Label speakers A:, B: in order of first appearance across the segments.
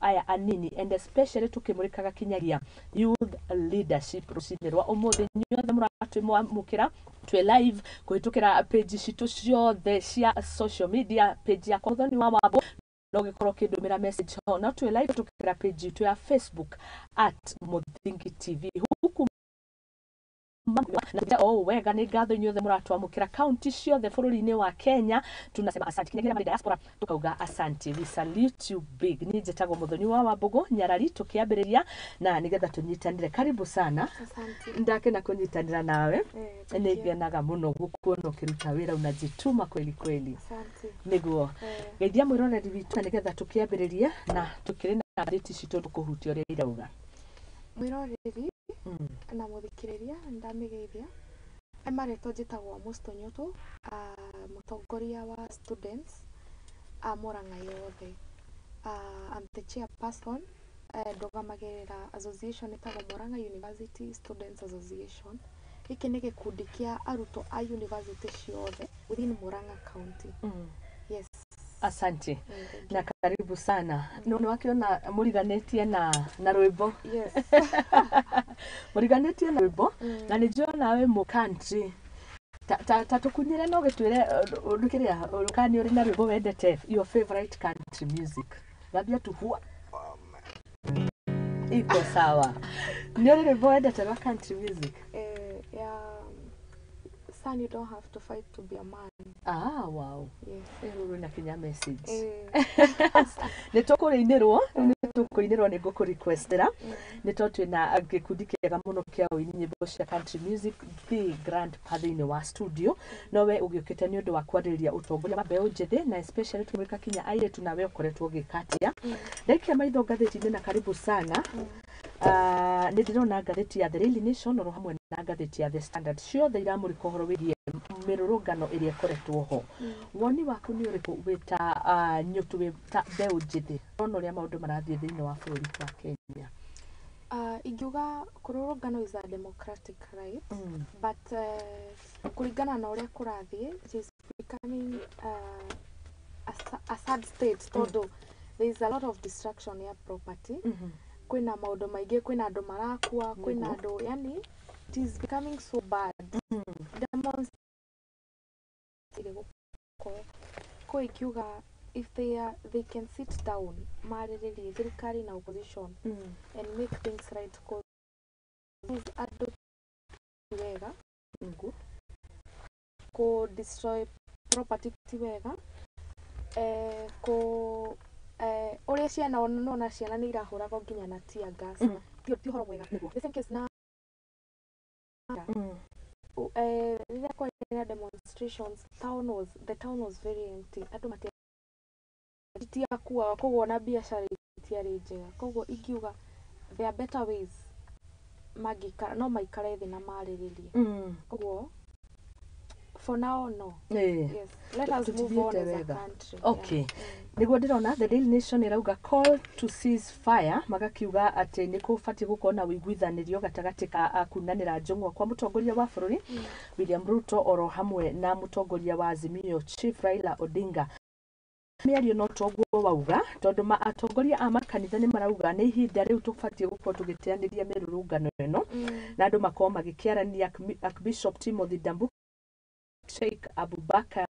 A: Aya anini and especially tukimurikaga kinyagia youth leadership rucinĩ rwa ũmũthĩ. Inyuothe mũratwĩmũkĩra twĩ live kũhĩtũkĩra page citũ ciothe cia social media, page yakwa Mũthoni wa Wambo, no gĩkorwo ũkĩndũmĩra message ho, no twĩ live kũhĩtũkĩra page itũ ya Facebook @MũthingiTV huku na o wega. Nĩ ngatho inyuothe mũratwamũkĩra kaunti ciothe bũrũri-inĩ wa Kenya, tunasema asante. Kinyagia marĩ diaspora tukauga asante, we salute you big. Niĩ njĩtagwo Mũthoni wa Wambũgũ Nyarari, tũkĩambĩrĩria na nĩgetha tũnyitanĩre. Karibu sana.
B: Asante.
A: Ndakena kũnyitanĩra nawe.
B: Thank
A: Nĩ
B: you.
A: ngenaga mũno gũkuona ũkĩruta wĩra, unajituma kweli kweli.
B: Asante.
A: Nĩguo geithia mwĩroreri witũ na nĩgetha tũkĩambĩrĩrie na tũkĩrĩ na ngathĩti citũ tũkũhutia ũrĩa irauga.
B: Mwĩroreri na mũthikĩrĩria, ndamĩgeithia. He marĩtwa njĩtagwo Musto Nyũtũ, mũtongoria wa students a Murang'a yothe. I'm the chairperson, ndũgamagĩrĩra association ĩtagwo Murang'a University Students Association. Gĩkĩ nĩ gĩkundi kĩa arutwo a university ciothe within Murang'a County. Yes.
A: Asante.
B: Thank
A: Na
B: you.
A: karibu sana. Nĩ wakĩona mũriganĩtie na rwĩmbo.
B: Yes.
A: Mũriganĩtie na rwĩmbo na nĩ njũĩ nawe mũ country ta tũkunyĩre no gĩtwĩre kĩrĩa kana nĩ ũrĩ na rwĩmbo wendete, your favorite country music. Gambia tu hua iko sawa. Nĩ ũrĩ rwĩmbo wendete rwa country music?
B: Yeah, son, you don't have to fight to be a man.
A: Ah, wow.
B: Yes.
A: Rĩu rwĩna kinya message. Nĩ tũkũrĩinĩrwo, nĩ tũkũinĩrwo, nĩ ngũkũrequestĩra nĩ tondũ twĩna gĩkundi kĩega mũno kĩa ũini nyĩmbo cia country music, The Grand Pa, thĩinĩ wa studio. No we ũgĩũkĩte nĩ ũndũ wa kwarĩrĩria ũtongoria wa mbeũ njĩthĩ na especially tũmũrĩka kinya airĩtu, nawe ũkoretwo ũgĩka atĩa. Ndaikia maitho ngathĩti-inĩ na karibu sana. Nĩ ndĩrona ngathĩti ya The Daily Nation oro hamwe na ngathĩti ya The Standard, ciothe iramũrĩka ũhoro wĩgiĩ mĩrũrũngano ĩrĩa ĩkoretwo ho. Woni waku nĩ ũrĩkũ wĩ ta nyũtũ, wĩ ta mbeũ njĩthĩ, ũrona ũrĩa maũndũ marathiĩ thĩinĩ wa bũrũri wa Kenya?
B: Ingiuga kũrũrũngano is a democratic right, but kũringana na ũrĩa kũrathiĩ, it is becoming a sad state tondũ there is a lot of destruction ya property. Kwĩna maũndũ maingĩ, kwĩna andũ marakua, kwĩna andũ, yani it is becoming so bad. Demonstrate gũkorwo ko ingiuga if they can sit down, marĩrĩrie thirikari na opposition and make things right, 'cause andũ ti wega kũ destroy property, ti wega kũ ũrĩa ciana nona ciana nĩ irahũragwo nginya na tear gas. Ti ũhoro mwega. The same case na rĩrĩa kwarĩ na demonstrations, town was the town was very empty, andũ matiakuaga, koguo ona biacara itiarĩ njega. Koguo ingiuga there are better ways mangĩikara, no maikare thĩ na marĩrĩrie. Koguo for now, no. Yes, let us move on
A: Tutithiĩte
B: as a
A: wega.
B: country.
A: Okay.
B: Yeah.
A: Nĩguo ndĩrona The Daily Nation ĩrauga call to cease fire, magakiuga atĩ nĩ kũbatiĩ gũkorwo na ũiguithanĩrio gatagatĩ ka kunanĩra njũng'wa kwa mũtongoria wa bũrũri William Ruto oro hamwe na mũtongoria wa Azimio Chief Raila Odinga. Mĩario no toguo wauga, tondũ ma atongoria a makanitha nĩ marauga nĩ ihinda rĩu tũbatiĩ gũkorwo tũgĩteanĩria mĩrũrũngano ĩno na andũ makorwo magĩkĩarania. Archbishop Timothy Ndambuki, Sheikh Abubakar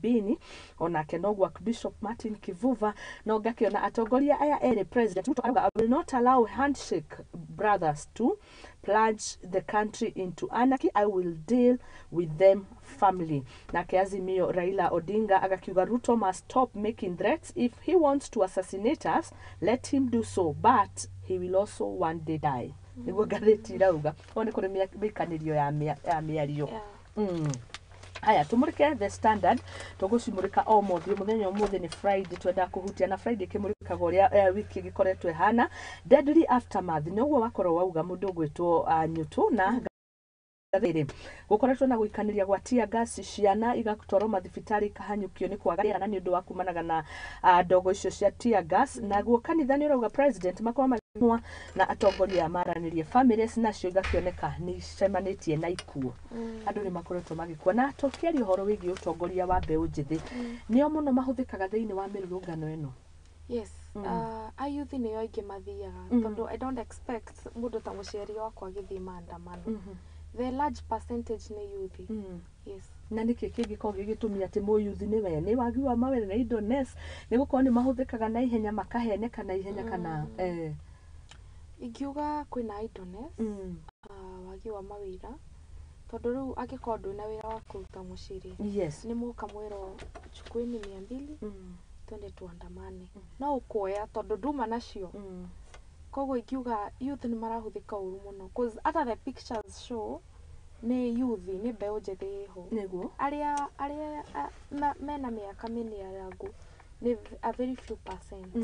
A: Bini, onake noguo Archbishop Martin Kivuva. No ngakĩona atongoria aya erĩ, President Ruto arauga, "I will not allow handshake brothers to plunge the country into anarchy. I will deal with them firmly." Nake Azimio Raila Odinga agakiuga, "Ruto must stop making threats. If he wants to assassinate us, let him do so, but he will also one day die." Nĩguo ngathĩti irauga o nĩ kũrĩ mĩikanĩrio ya mĩario. Haya, tumũrĩke The Standard, tũgũcimũrĩka o mothiũ mũthenya ũmũthĩ nĩ Friday, twendaga kũhutia na Friday ĩkĩmũrĩkaga ũrĩa wiki ĩgĩkoretwo ĩhana. Deadly aftermath nĩguo wakorwo wauga mũndũ ũgwĩtwo Nyũtũ na rĩrĩ gũkoretwo na gũikanĩria gwa tear gas, ciana igatwarwo mathibitarĩ ikahanyũkio nĩ kwaga rĩera na nĩ ũndũ wa kumanaga na ndogo icio cia tear gas. Naguo kanitha nĩ ũrauga president makorwo magĩmwa na atongoria aya maranĩrie. Families nacio igakĩoneka nĩ icemanĩtie na ikuũ. Andũ nĩ makoretwo magĩkua na tũkĩaria ũhoro wĩgiĩ ũtongoria wa mbeũ njĩthĩ, nĩo mũno mahũthĩkaga thĩinĩ wa mĩrũrũngano ĩno.
B: Yes. Ayuthi nĩo aingĩ mathiaga, tondũ I don't expect mũndũ ta mũciari wakwa agĩthiĩ maandamano. The large percentage nĩ yuthi. Yes.
A: Na nĩkĩ kĩngĩkorwo gĩgĩtũmia atĩ mũyuthi nĩwe? Nĩ wagi wa mawĩra na idleness, nĩ gũkorwo nĩ mahũthĩkaga na ihenya, makaheneka na ihenya, kana
B: Ingiuga kwĩna idleness, wagi wa mawĩra, tondũ rĩu angĩkorwo ndwĩna wĩra wa kũruta mũciĩ rĩ, nĩ mũka mwĩrwo chukueni 200, twende tuandamane, no ũkuoya tondũ nduma nacio. Koguo ingiuga youth nĩ marahũthĩka ũru mũno, 'cause hata the pictures show nĩ youth, nĩ mbeũ njĩthĩ ĩho. Arĩa mena mĩaka mĩniarangu nĩ a very few percent.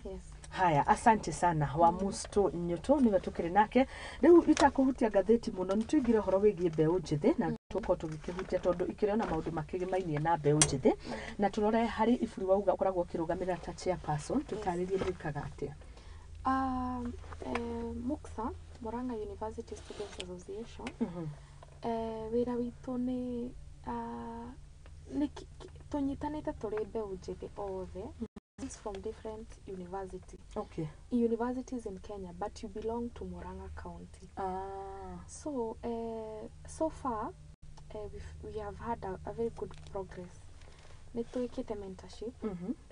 B: Yes.
A: Haya, asante sana. Wa Musto Nyoto nĩwe tũkĩrĩ nake rĩu. Itakũhutia ngathĩti mũno, nĩ tũingire ũhoro wĩgiĩ mbeũ njĩthĩ na tũkorwo tũgĩkĩhutia tondũ ikĩrĩ ona maũndũ makĩgĩmainie na mbeũ njĩthĩ, na tũrore harĩ iburi wauga ũkoragwo ũkĩrũgamĩrĩra ta chairperson. Tũtarĩrie mwĩkaga atĩa?
B: MUCSA, Murang'a University Students Association, wĩra witũ nĩ tũnyitanĩte tũrĩ mbeũ njĩthĩ othe from different university universities in Kenya, but you belong to Murang'a County. So so far we have had a very good progress. Nĩ twĩkĩte mentorship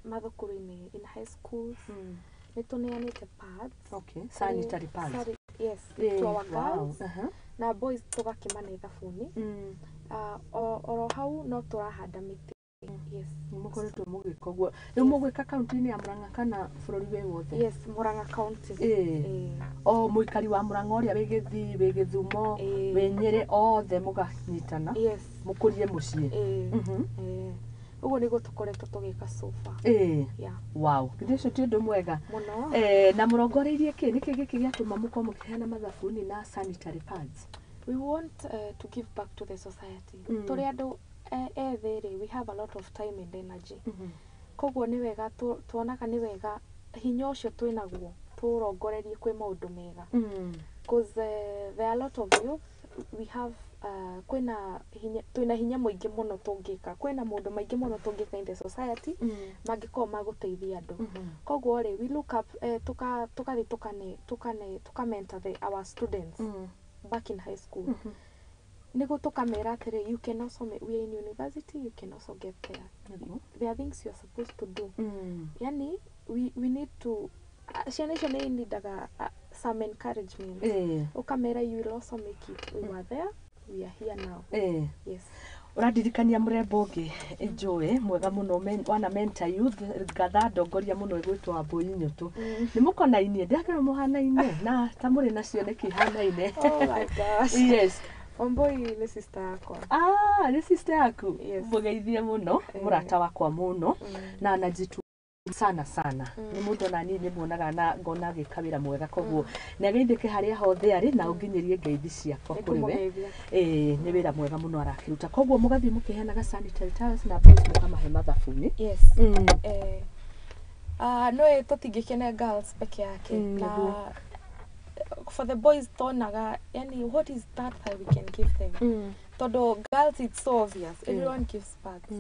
B: mathukuru-inĩ, in high schools. Nĩ tũneanĩte pads.
A: Okay, sanitary pads.
B: Yes, to our girls na boys tũgakĩmane thabuni. Oro hau no tũrahanda mĩtĩ, yes.
A: Nĩ mũkoretwo mũgĩka ũguo rĩu? Mũgwĩka kaunti-inĩ ya Murang'a kana bũrũri wĩ wothe?
B: Yes, Murang'a County.
A: O mũikari wa Murang'a ũrĩa wĩ Gĩthii, wĩ Gĩthumo, wĩ Nyĩrĩ, othe mũganyitana mũkũrie mũciĩ.
B: Ũguo nĩguo tũkoretwo tũgĩka so far. Yeah.
A: Wow, githĩ ũcio ti ũndũ mwega?
B: Mũno.
A: Na mũrongoreirie kĩ? Nĩkĩ gĩkĩ gĩatũma mũkorwo mũkĩheana mathabuni na sanitary pads?
B: We want to give back to the society. Tũrĩ andũ ethĩ rĩ, we have a lot of time and energy. Koguo nĩ wega tuonaga nĩ wega hinya ũcio twĩnaguo tũrongorerie kwĩ maũndũ mega, cause there are a lot of youth we have, kwĩna hinya, twĩna hinya mũingĩ mũno tũngĩka, kwĩna maũndũ maingĩ mũno tũngĩka in the society mangĩkorwo magũteithia andũ. Koguo rĩ, we look up, tugathiĩ tukane tukamentor our students back in high school, nĩguo tũkamera atĩrĩ, you can also we are in university, you can also get there. There are things you are supposed to do. Yani we need to, ciana icio nĩ inindaga some encouragement. Ũkamera you will also make it. We were there, we are here now. Yes.
A: Ũrandirikania mũrembo ũngĩ njũĩ mwega mũno, wana mentor youth, ngatha ndongoria mũno, ĩgwĩtwo Wambũi Nyũtũ. Nĩ mũkonainie, ndĩrakĩrwo mũhanaine na ta mũrĩ na cioneki ihanaine.
B: Oh my gosh.
A: Yes.
B: Wambui nĩ sister yakwa.
A: Ah, nĩ sister yaku?
B: Yes.
A: Mũgeithie mũno. Mũrata wakwa mũno na anajitu sana sana. Nĩ mũndũ ona niĩ nĩmuonaga na ngona agĩka wĩra mwega, koguo nĩ ageithĩke harĩa hothe arĩ na ũnginyĩrie ngeithi ciakwa kũrĩ we.
B: Nĩngũmũgeithia.
A: Ĩĩ, nĩ wĩra mwega mũno arakĩruta. Koguo mũgathiĩ mũkĩheanaga sanitary towels na boys mũkamahe mathabuni.
B: Yes. No tũtingĩkene girls peke yake, na for the boys tonaga, yani what is that that we can give them? Tondũ girls, it's so obvious, everyone gives pads,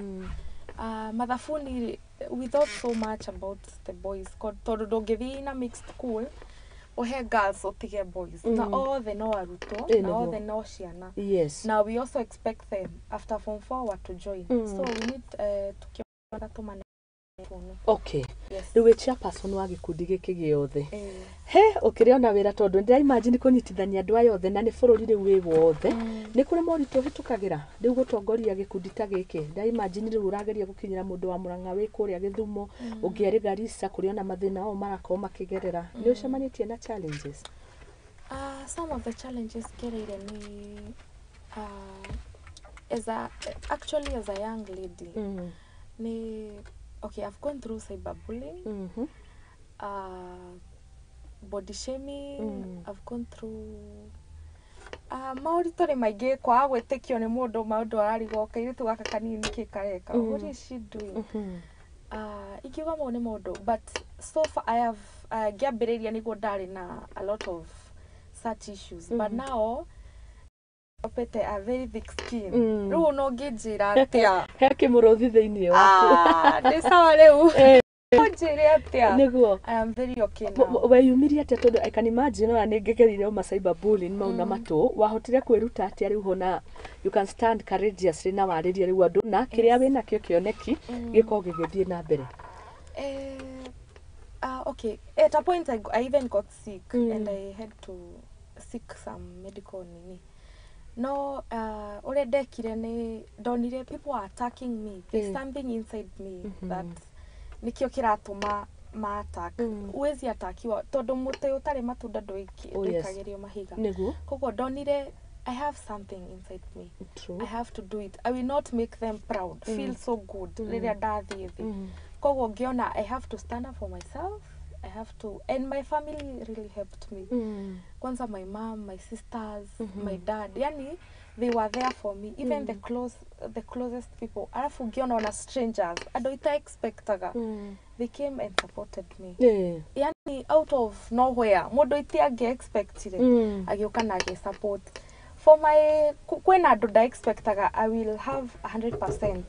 B: mathabuni. We thought so much about the boys, tondũ ndũngĩthiĩ na mixed school ũhe girls ũtige boys, na othe no arutwo, na othe no ciana. Now we also expect them after form 4 were to join. So we need, tukiona tũmane phone. Yes.
A: Rĩu wĩ chairperson wa gĩkundi gĩkĩ gĩothe. He ũkĩrĩ ona wĩra, tondũ ndĩra imagine kũnyitithania andũ aya othe na nĩ bũrũri rĩu wĩ wothe. Nĩ kũrĩ moritũ ũhĩtũkagĩra rĩu gũtongoria gĩkundi ta gĩkĩ? Ndĩra imagine rĩu ũrageria gũkinyĩra mũndũ wa Mũrang'a wĩ kũrĩa Gĩthumo, ũngĩ arĩ Garissa, kũrĩ ona mathĩna o marakorwo makĩgerera. Nĩ ũcemanĩtie na challenges?
B: Some of the challenges ngereire nĩ as a actually as a young lady nĩ, okay, I've gone through cyberbullying, body shaming. I've gone through maũritũ nĩ maingĩ, kwaga gwĩtĩkio nĩ mũndũ, maũndũ ararigwo kairĩtu gaka kanini nĩkĩ kareka, what is she doing? Ingiuga mau nĩ maũndũ, but so far I have, ngĩambĩrĩria nĩguo ndarĩ na a lot of such issues, but now opete a very thick skin. Rĩu no ngĩnjĩra atĩa,
A: He kĩmũrũthi thĩinĩ waku.
B: Ah, ndĩ sawa rĩu. Njĩre atĩa?
A: Nĩguo.
B: I am very okay now.
A: Weyumirie atĩa? Tondũ I can imagine ona nĩ ngĩgerire oma cyber bullying mau na matũ, wahotire kwĩruta atĩa rĩu hona you can stand courageously na warĩrie rĩu andũ na kĩrĩa wĩnakĩo kĩoneki gĩkorwo gĩgĩthiĩ na mbere?
B: Okay, at a point I even got sick and I had to seek some medical nini. No, ũrĩa ndekire nĩ ndonire people are attacking me. There's something inside me that nĩkĩo kĩratũma ma attack. Huwezi atakiwa tondũ mũtĩ ũtarĩ matunda
A: Oh, yes.
B: ndũikagĩrio mahiga. Koguo ndonire I have something inside me. I have to do it. I will not make them proud. Feel so good rĩrĩa ndathiĩ thĩ. Koguo ngĩona I have to stand up for myself. I have to, and my family really helped me. Kwanza my mom, my sisters, my dad, yani they were there for me, even the closest people. Alafu ngĩona ona strangers, andũ ita expectaga, they came and supported me. Yani out of nowhere, mũndũ itiangĩ expectire agĩũka na agĩ support for my kwĩna andũ nda expectaga I will have 100%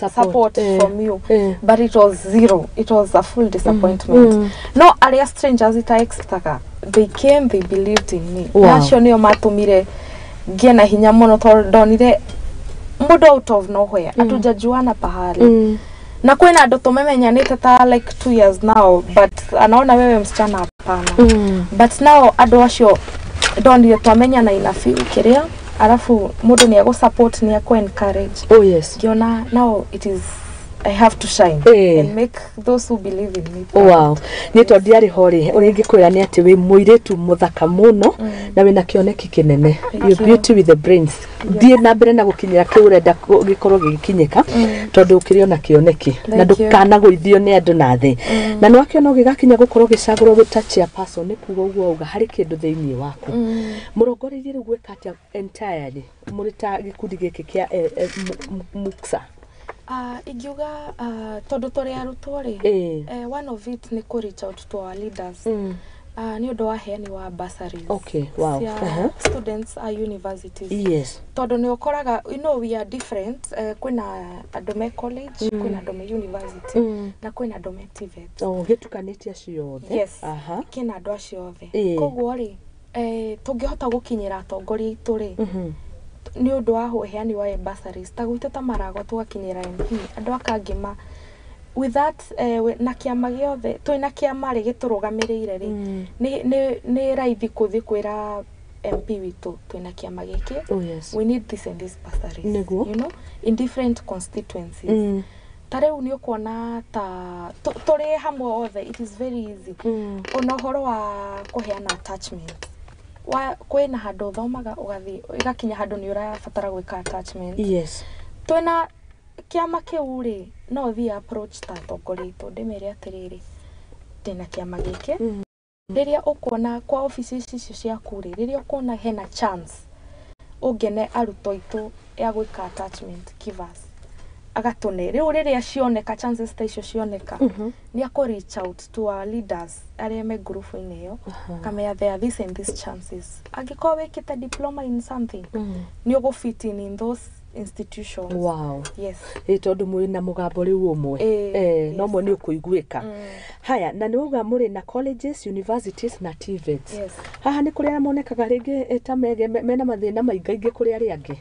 B: support from you, but it was zero. It was a full disappointment. No arĩa strangers ita expectaga, they came, they believed in me. Na acio nĩo matũmire ngĩe na hinya mũno, tondũ ndonire mũndũ out of nowhere, hatujajuana pahali, na kwĩna andũ tũmemenyanĩte ta like 2 years now, but anaona wewe msichana hapana. But now andũ acio ndonire twamenyana ina few kĩrĩa, alafu mũndũ nĩ egũ support, nĩ ekũ encourage.
A: Oh yes.
B: Ngiona now it is I have to shine and make those who believe in me proud.
A: Wow, nĩ tondũ ndiarĩ ho rĩ, ũrĩa ingĩkwĩra nĩ atĩ wĩ mũirĩtu mũthaka mũno na wĩna kĩoneki kĩnene.
B: Thank
A: You
B: you.
A: beauty with the brains. Thiĩ na mbere na gũkinyĩra kĩu ũrenda gĩkorwo gĩgĩkinyĩka, tondũ ũkĩrĩ ona kĩoneki na
B: Thank you.
A: ndũkanagũithio nĩ andũ na thĩ, na nĩ wakĩona ũgĩgakinya gũkorwo ũgĩcagũrwo gwĩ ta chairperson, nĩ kuga ũguo auga harĩ kĩndũ thĩinĩ waku. Mũrongoreirie rĩu gwĩka atĩa entirely mũrĩ ta gĩkundi gĩkĩ kĩa MUCSA?
B: Ingiuga tondũ tũrĩ arutwo rĩ, one of it nĩ kũ reach out to our leaders nĩ ũndũ wa heani wa bursaries cia students a universities, tondũ nĩ ũkoraga, you know, we are different. Kwĩna andũ me college, kwĩna andũ me university, na kwĩna andũ me TVET.
A: Oh, gĩtukanĩtie acio othe.
B: Yes. Kĩna andũ acio othe. Koguo rĩ, tũngĩhota gũkinyĩra atongoria aitũ rĩ, nĩ ũndũ wa ũheani wa bursaries, ta gwitũ ta Maragwa tũgakinyĩra MP, andũ aka ma with that, na kĩama gĩothe twĩna kĩama rĩ gĩtũrũgamĩrĩire rĩ, nĩ raithi kũthiĩ kwĩra MP witũ twĩna kĩama gĩkĩ, we need this and this bursaries, you know, in different constituencies. Ta rĩu nĩ ũkuona ta tũrĩ hamwe othe, it is very easy. Ona ũhoro wa kũheana attachment wa kwĩna handũ ũthomaga, ũgathiĩ ĩgakinya handũ nĩ ũrabatara gwĩka attachment, twĩna kĩama kĩu rĩ, no thiĩ approach ta atongoria aitũ, ndĩmere atĩrĩrĩ, ndĩna kĩama gĩkĩ, rĩrĩa ũkuona kwa obici icio ciaku rĩ, rĩrĩa ũkuona hena chance ũngĩne arutwo aitũ ya gwĩka attachment, give us. Agatũne rĩu rĩrĩa cioneka, chances ta icio cioneka, nĩ akũ reach out to our leaders arĩa me ngurubu-inĩ ĩyo, kamea there are this and this chances, angĩkorwo wĩkĩte diploma in something, nĩ ũgũ fit in those institutions. Yes.
A: Ĩ tondũ mwĩ na mũgambo rĩu ũmwe. No mwe nĩ ũkũiguĩka. Haya, na nĩ wauga mũrĩ na colleges, universities na TVETs.
B: Yes.
A: Haha nĩ kũrĩa monekaga rĩngĩ ta mena mathĩna maingaingĩ kũrĩ arĩa angĩ,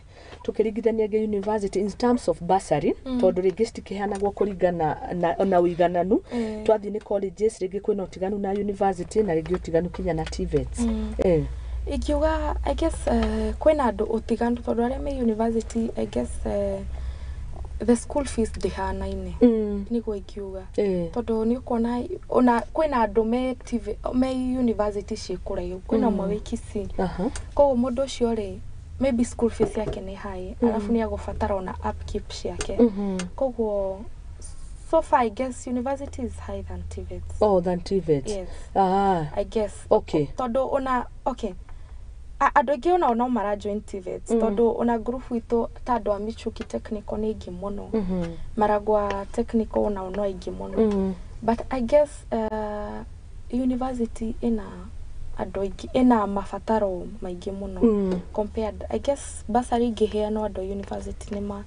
A: tũkĩringithania angĩ university in terms of bursary, tondũ rĩngĩ citikĩheanagwo kũringana na ũigananu. Twathiĩ nĩ colleges, rĩngĩ kwĩna ũtiganu na university, na rĩngĩ ũtiganu kinya na TVETs.
B: Ingiuga I guess kwĩna andũ ũtiganu, tondũ arĩa me university, I guess the school fees ndĩhanaine. Nĩguo ingiuga, tondũ nĩ ũkuona ona kwĩna andũ me TV, me university ciĩ kũraihu, kwĩna ũmwe wĩ Kisii. Koguo mũndũ ũcio rĩ, maybe school fees yake nĩ high, alafu nĩ agũbatara ona upkeep ciake. Koguo so far I guess university is high than TVETs.
A: Oh, than TVETs.
B: Yes. I guess. Tondũ ona okay, andũ aingĩ onao no mara join TVETs, tondũ ona group itũ ta andũ a Michuki Technical nĩ aingĩ mũno, Maragwa Technical onao no aingĩ mũno. But I guess university ĩna andũ aingĩ, ĩna mabataro maingĩ mũno compared, I guess, bursary ingĩheanwo andũ a university nĩ ma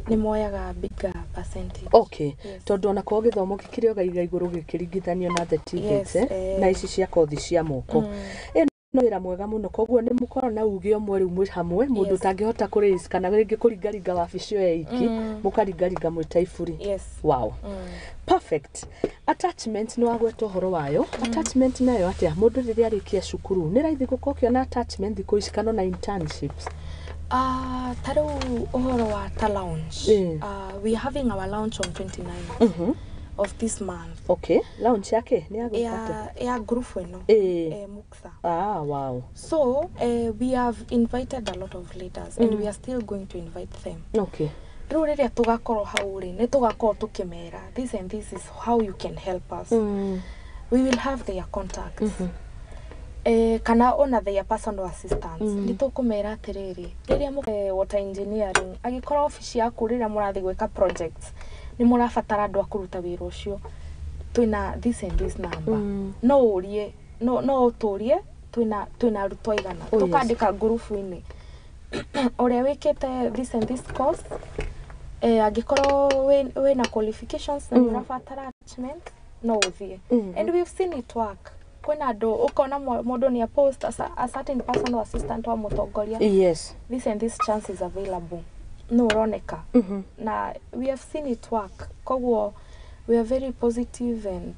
B: Nĩ moyaga bigger percentage. Yes.
A: Tondũ ona korwo gĩthomo gĩkĩrĩ o gaiga igũrũ gĩkĩringithanio na the TVETs, na ici cia kothi cia moko. Ĩyo no wĩra mwega mũno, koguo nĩ mũkorwo na uge ũmwe rĩu mwĩ hamwe, mũndũ ũtangĩhota kũraise kana rĩngĩ kũringaringa wabici ĩyo ĩiki, mũkaringaringa mwĩ ta iburi. Wow. Perfect. Attachment nĩ wagweta ũhoro wayo. Attachment nayo atĩa? Mũndũ rĩrĩa arĩkia cukuru nĩ raithi gũkorwo ũkĩona attachment thikũ ici kana ona internships?
B: Ta rĩu ũhoro wa ta launch, we are having our launch on 29th of this month.
A: Okay, launch yake nĩ ya gwĩka atĩa?
B: Ya group ĩno, Muksa.
A: Ah, wow.
B: So we have invited a lot of leaders and we are still going to invite them. Rĩu rĩrĩa tũgakorwo hau rĩ, nĩ tũgakorwo tũkĩmera this and this is how you can help us. We will have their contacts, kana ona their personal assistants. Nĩ tũkũmera atĩrĩrĩ, rĩrĩa water engineering, angĩkorwo obici yaku rĩrĩa mũrathiĩ gwĩka projects nĩ mũrabatara andũ a kũruta wĩra ũcio, twĩna this and this number. No ũrie, no ũtũrie twĩna arutwo aigana. Tũkandĩka ngurubu-inĩ ũrĩa wĩkĩte this and this course, angĩkorwo wĩna qualifications na nĩ ũrabatara attachment, no ũthiĩ. And we've seen it work. Kwĩna andũ ũkona mũndũ nĩ post a certain personal assistant wa mũtongoria, this and this chance is available, no ũroneka. Na we have seen it work, koguo we are very positive and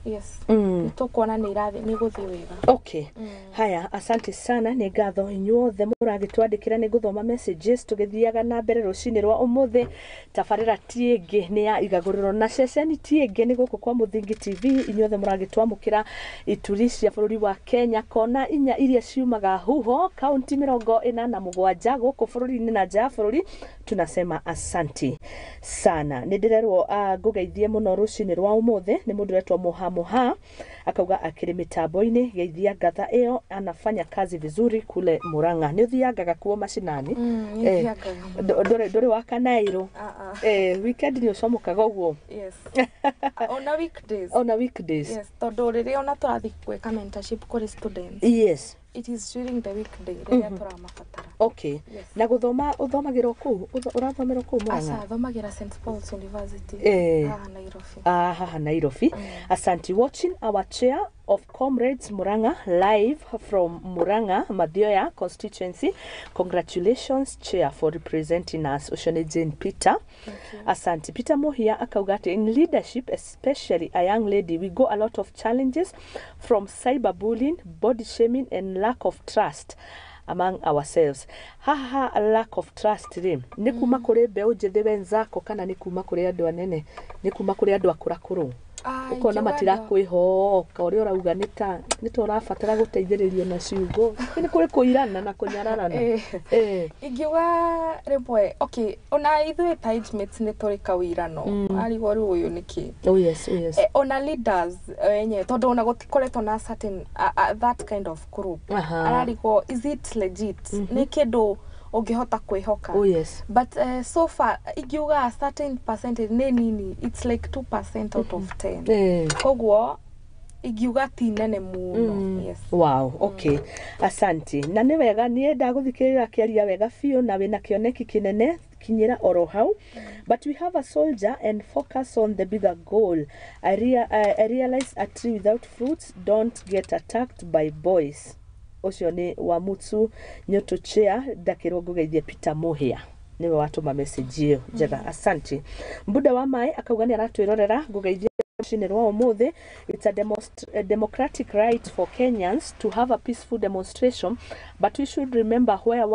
B: yes, nĩ tũkuona nĩ irathi nĩ gũthiĩ wega.
A: Okay. Haya, asante sana, nĩ ngatho inyuothe mũragĩtwandĩkĩra. Nĩ ngũthoma messages tũgĩthiaga na mbere rũcinĩ rwa ũmũthĩ. Tabarĩra ti ĩngĩ nĩ ya igagũrĩro na ceceni ti ĩngĩ nĩ gũkũ kwa Mũthingi TV. Inyuothe mũragĩtwamũkĩra ituri cia bũrũri wa Kenya, kona inya iria ciumaga huho, kaunti 47 gũkũ bũrũri-inĩ na nja ya bũrũri, tunasema asanti sana. Nĩ ndĩrerwo ngũgeithie mũno rũcinĩ rwa ũmũthĩ nĩ mũndũ ũretwo Moha Moha, akauga akĩrĩ mĩtambo-inĩ, geithia ngatha ĩyo, anafanya kazi vizuri kule Murang'a. Nĩ ũthiangaga kuo macinani?
B: Nĩ thiangaga mũno.
A: Ndũrĩ wa Kanairo?
B: Ah, ah.
A: Weekend nĩ ũcomokaga ũguo?
B: Yes, ona weekdays.
A: Ona weekdays?
B: Yes, tondũ rĩrĩa ona tũrathiĩ gwĩka mentorship kũrĩ students, it is during the weekday rĩrĩa tũramabatara. Yes.
A: Na gũthoma ũthomagĩra o kũu? Ũrathomera o kũu Murang'a?
B: Aca, thomagĩra St Paul's University, haha Nairobi.
A: Ah, haha Nairobi. Asante. Watching our chair of Comrades Murang'a live from Murang'a, Mathioya constituency. Congratulations, chair, for representing us. Ũcio nĩ Jane Peter.
B: Thank you.
A: Asante. Peter Muhia akauga atĩ in leadership, especially a young lady, we go a lot of challenges from cyberbullying, body shaming and lack of trust among ourselves. Haha lack of trust rĩ, nĩ kuma kũrĩ mbeũ njĩthĩ wenzako kana nĩ kuma kũrĩ andũ anene, nĩ kuma kũrĩ andũ akũrakũrũ?
B: Ah,
A: Ũkona
B: ingiuga
A: matirakwĩhoka ũrĩa ũrauga, nĩ ta ũrabatara gũteithĩrĩrio na ciugo, nĩ kũrĩ kũirana na kũnyararana.
B: Ingiuga rĩmwe, okay, ona ithuĩ ta age mates nĩ tũrĩ kawĩirano, arigwo rĩu ũyũ nĩkĩ.
A: Oh yes.
B: Ona leaders enyewe, tondũ ona gũtikoretwo na certain that kind of group, ararigwo is it legit, nĩ kĩndũ ũngĩhota kwĩhoka? But so far ingiuga a certain percentage nĩ nini, it's like 2% out of 10. Koguo ingiuga ti nene mũno, yes.
A: Wow, okay. Asante. Na nĩ wega, niĩ ndagũthikĩrĩria akĩaria wega biũ na wĩna kĩoneki kĩnene, kinyĩra oro hau. But we have a soldier and focus on the bigger goal. I realize a tree without fruits don't get attacked by boys. Ũcio nĩ Wamutsu Nyoto chair, ndakĩrwo ngũgeithie Peter Muhia, nĩwe watũma message ĩyo njega, asante. Mbuda wa maĩ akauga nĩ aratwĩrorera, ngũgeithie rũcinĩ rwa ũmũthĩ. It's a democratic right for Kenyans to have a peaceful demonstration, but we should remember where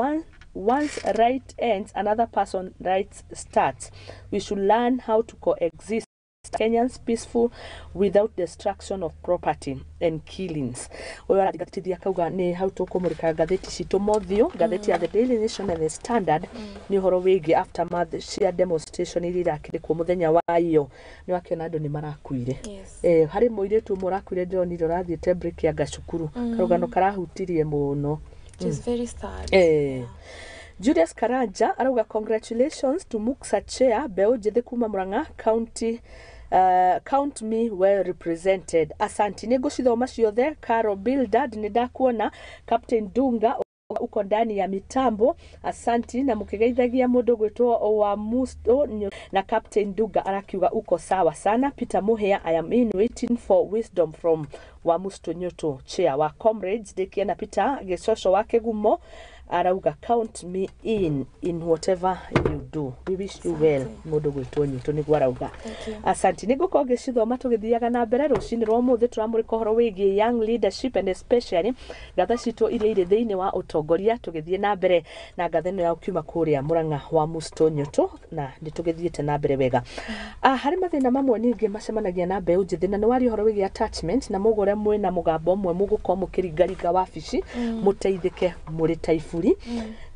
A: one's right ends, another person right starts. We should learn how to coexist Kenyans peaceful without destruction of property and killings. Ũyũ aragatithia akauga nĩ hau tũkũmũrĩka ngathĩti citũ mothiũ, ngathĩti ya The Daily Nation and The Standard, nĩ ũhoro wĩgiĩ aftermath cia demonstration iria irakĩrĩ kuo mũthenya wa iyo. Nĩ wakĩona andũ nĩ marakuire. Harĩ mũirĩtu ũmwe ũrakuire, ndĩronire ũrathiĩte break ya cukuru, karũgano karahutirie mũno.
B: It is very sad.
A: Julius Karanja arauga congratulations to Muksa chair, mbeũ njĩthĩ kuma Murang'a County, count me well represented. Asanti, nĩ ngũcithoma ciothe. Caro Bildad, nĩ ndakuona. Captain Dunga. Arauga uko ndani ya mitambo, asanti. Na mũkĩgeithagia mũndũ gwĩtwo wa Musto na Captain Duga arakiuga uko sawa sana. Peter Muhia, I am in waiting for wisdom from wa Musto Nyoto, chair wa comrades. Ndĩkiena Peter Gĩcoco wa Kĩgumo arauga count me in whatever you do, we wish you well. Mũndũ gwĩtwo Nyoto nĩguo arauga.
B: Thank you.
A: Asanti. Nĩ ngũkorwo ngĩcithoma tũgĩthiaga na mbere. Rũcinĩ rwa ũmũthĩ tũramũrĩka ũhoro wĩgiĩ young leadership and especially ngatha citũ iria irĩ thĩinĩ wa ũtongoria, tũgĩthiĩ na mbere na ngatha ĩno ya ũkiuma kũrĩa Mũrang'a wa Musto Nyoto, na nĩ tũgĩthiĩte na mbere wega. Harĩ mathĩna mamwe ningĩ macemanagia na mbeũ njĩthĩ, na nĩ waria ũhoro wĩgiĩ attachment na mũgũre mwĩna mũgambo ũmwe mũgũkorwo mũkĩringaringa wabici mũteithĩke mũrĩ ta iburi.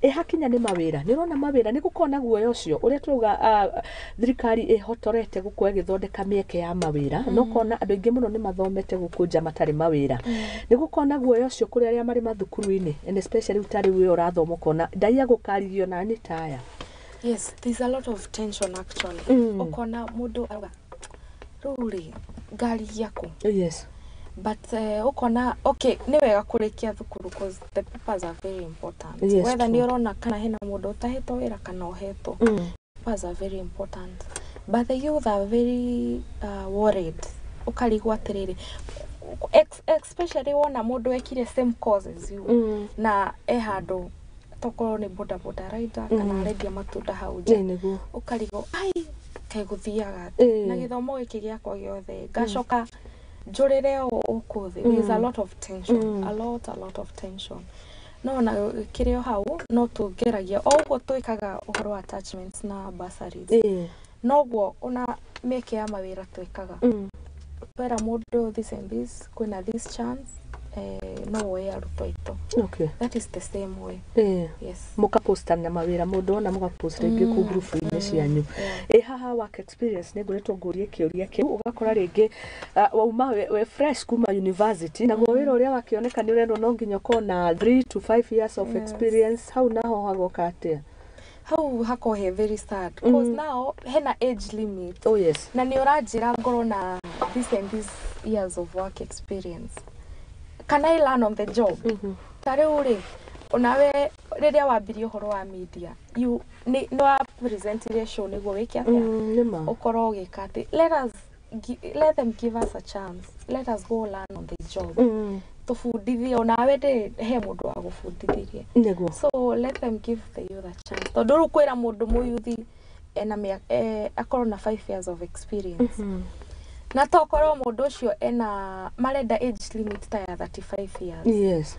A: Ĩ hakinya nĩ mawĩra, nĩ ũrona mawĩra nĩ gũkorwo na guoya ũcio ũrĩa tũrauga, thirikari ĩhotorete gũkorwo ĩgĩthondeka mĩeke ya mawĩra, no kona andũ aingĩ mũno nĩ mathomete gũkũ nja matarĩ mawĩra. Nĩ gũkorwo na guoya ũcio kũrĩ arĩa marĩ mathukuru-inĩ, and especially rĩu tarĩ wĩra ũrathoma ũkona ndaiya gũkarigio nani taya.
B: Yes, there's a lot of tension actually. Ukona mũndũ arauga rĩu rĩ ngarigia kũ? But ukona okay, nĩ wega kũrĩkia thukuru cause the papers are very important. Whether nĩ ũrona kana hena mũndũ ũtahetwo wĩra kana ũhetwo, papers are very important, but the youth are very worried. Ũkarigwo atĩrĩrĩ, especially wona mũndũ ekire same course as you na e handũ tokorwo nĩ boda boda rider kana arendia matunda hau nja.
A: Ĩ nĩguo.
B: Ũkarigwo ai kaĩ gũthiaga atĩa na gĩthomo gĩkĩ gĩakwa gĩothe ngacoka njũrĩre o gũkũ thĩ. There is a lot of tension, a lot of tension, no na kĩrĩ o hau no tũngeragia o ũguo twĩkaga ũhoro wa attachments na bursaries, noguo ona mĩeke ya mawĩra twĩkaga. Twera mũndũ this and this, kwĩna this chance, no woe arutwo aitũ. That is the same way. Yes.
A: Mũkapostana mawĩra mũndũ ona mũgapost rĩngĩ kũ group-inĩ cianyu. Ĩ haha work experience, nĩ ngoretwo ngũrie kĩũria kĩu, ũgakora rĩngĩ wauma we fresh kuma university, naguo wĩra ũrĩa wakĩoneka nĩ ũrerwo no nginya ũkorwo na 3 to 5 years of experience. Hau naho hagoka atĩa?
B: Hau hakorwo he very sad cause now hena age limit na nĩ ũranjĩra ngorwo na this and this years of work experience. Can I learn on the job? Ta rĩu rĩ, onawe rĩrĩa wambirie ũhoro wa media, you nĩ wa presentire show nĩguo wĩke atĩa?
A: Nĩma.
B: Ũkorwo ũgĩka atĩ let them give us a chance, let us go learn on the job. Tũbundithie onawe ndĩ he mũndũ wa gũbundithirie. So let them give the youth a chance, tondũ rĩu kwĩra mũndũ mũyuthi ena akorwo na 5 years of experience, na tokorwo mũndũ ũcio ena marenda age limit ta ya 35 years,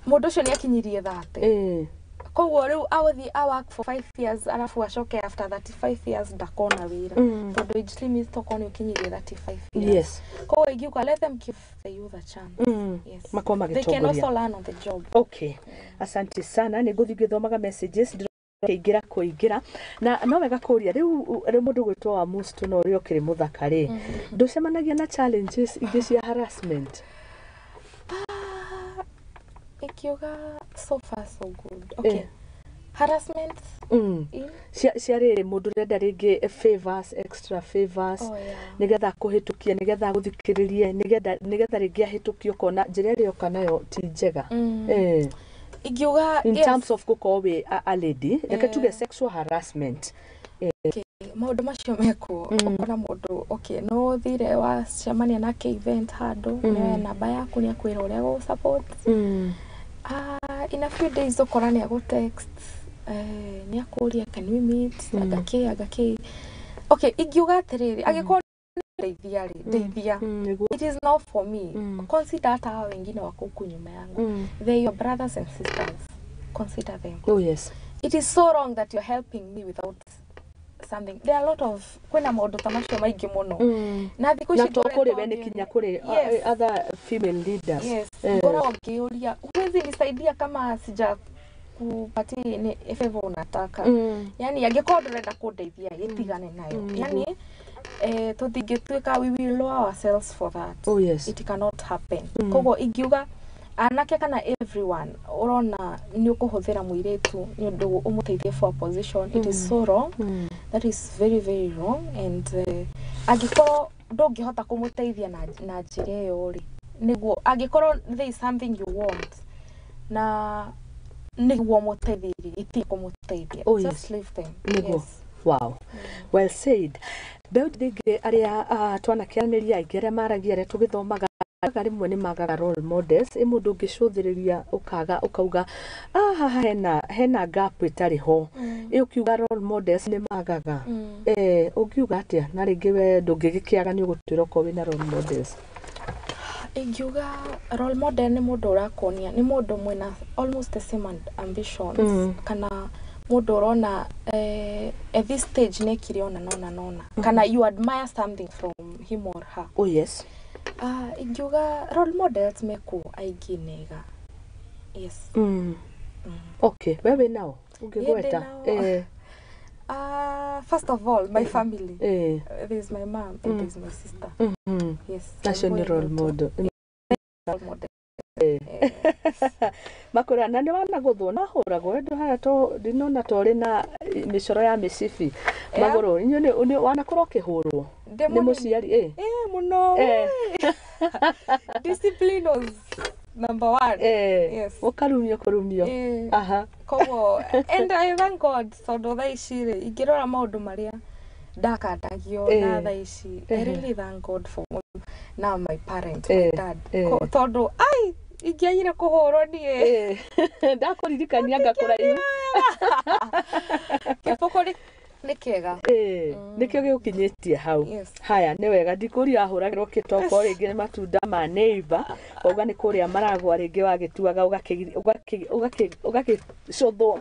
B: mũndũ ũcio nĩ akinyirie 30. Koguo rĩu agũthiĩ a work for 5 years arabu acoke after 35 years ndakona wĩra, tondũ age limit tokorwo nĩ ũkinyirie 35 years. Koguo ingiuga let them give the youth a chance. Yes.
A: Makorwo
B: They can
A: magĩtongoria.
B: also learn on the job.
A: Okay, asante sana. Nĩ ngũthiĩ ngĩthomaga messages kĩingĩra kũingĩra, na no wega kũria rĩu rĩu mũndũ gwĩtwo wa Musto na ũrĩa ũkĩrĩ mũthaka rĩ, ndũcemanagia na challenges ingĩ cia harassment?
B: Ah, ikiuga so far so good. Okay. Harassment in
A: Cia rĩrĩ mũndũ ũrenda rĩngĩ favors, extra favors,
B: Oh yeah.
A: nĩgetha kũhĩtũkie, nĩgetha gũthikĩrĩrie, nĩgetha rĩngĩ ahĩtũkie, ũkona njĩra ĩrĩa oka nayo ti njega.
B: Ingiuga
A: In
B: yes.
A: terms of gũkorwo wĩ a lady, reke tuge sexual harassment.
B: Okay. Maũndũ macio mekuo. Ũkona mũndũ okay, no ũthire wacemania nake event handũ, nĩoya namba yaku, nĩ akwĩra ũrĩa gũ support. In a few days ũkora nĩ agũ text, nĩ akũria can we meet, anga kĩ. Okay, ingiuga atĩrĩrĩ, angĩkorwo ndeithia rĩ, ndeithia.
A: Nĩguo.
B: It is not for me. Consider hata hao wengine wako huku nyuma yangu. They're your brothers and sisters, consider them. It is so wrong that you're helping me without something. There are a lot of kwĩna maũndũ ta macio maingĩ mũno na thikũ
A: Na
B: ici
A: to kũrĩ
B: ngoretwo
A: we nĩ kinya kũrĩ
B: Yes.
A: other female leaders.
B: Yes. Ngoragwo ngĩũria huwezi nisaidia kama sija kupatia ni favor unataka. Yani angĩkorwo ndũrenda kũndeithia, gĩtigane nayo. Yani tũtingĩtuĩka we will lower ourselves for that. It cannot happen. Koguo ingiuga anake kana everyone ũrona nĩ ũkũhũthĩra mũirĩtu nĩ ũndũ ũmũteithie for a position, it is so wrong. That is very very wrong, and angĩkorwo ndũngĩhota kũmũteithia na njĩra ĩyo rĩ, nĩguo angĩkorwo there is something you want na Nĩguo mũteithirie itikũmũteithia.
A: Oh,
B: Just
A: yes.
B: leave them.
A: Nĩguo.
B: Yes.
A: Wow, well said. Mbeũ njĩthĩ arĩa twanakĩaranĩria, aingĩ arĩa maragia, arĩa tũgĩthomaga, rĩmwe nĩ magaga role models. Ĩ mũndũ ũngĩcũthĩrĩria ũkaga ũkauga, "Ah, haha hena gap ĩtarĩ ho." Ĩ ũkiuga role models nĩ magaga, ũngiuga atĩa? Na rĩngĩ we ndũngĩgĩkĩaga, nĩ ũgũtwĩra okorwo wĩna role models.
B: Ingiuga role model nĩ mũndũ ũrakuonia, nĩ mũndũ mwĩna almost the same ambitions, kana mũndũ ũrona at this stage nĩekire ona nona nona, kana you admire something from him or her.
A: Oh yes.
B: Ingiuga role models mekuo aingĩ nega, yes.
A: Okay, we wĩ nao ũngĩgweta?
B: Ndĩ nao. First of all, my family. There's my mom and there's my sister. Yes.
A: Acio nĩ role model.
B: Role model.
A: Makũra na nĩ wanagũthwo na hũragwo we ndũhana to ndinona ta ũrĩ na mĩcoro ya mĩcibi magũrũ. Inyuĩ wanakorwo ũkĩhũrwo
B: Ndĩ
A: nĩ
B: mũnini.
A: mũciari ĩ?
B: Eh, mũno. Discipline was number one. Yes.
A: Ũkarumio kũrumio.
B: Koguo, and I thank God, tondũ thaa ici rĩ, ingĩrora maũndũ marĩa ndakandagio na thaa ici, I really thank God for now my parents, my dad. Tondũ ai ingĩagire kũhũrwo niĩ.
A: Ndakũririkania ngakũraihu.
B: Kĩboko nĩ kĩega.
A: Nĩkĩo gĩgũkinyĩtie hau.
B: Yes.
A: Haya, nĩ wega. Ndikũria ahũragĩrwo kĩtoko rĩngĩ nĩ matunda ma neighbor, wauga nĩ kũrĩa maragwa, rĩngĩ wagĩtuaga ũgagĩcũthwo.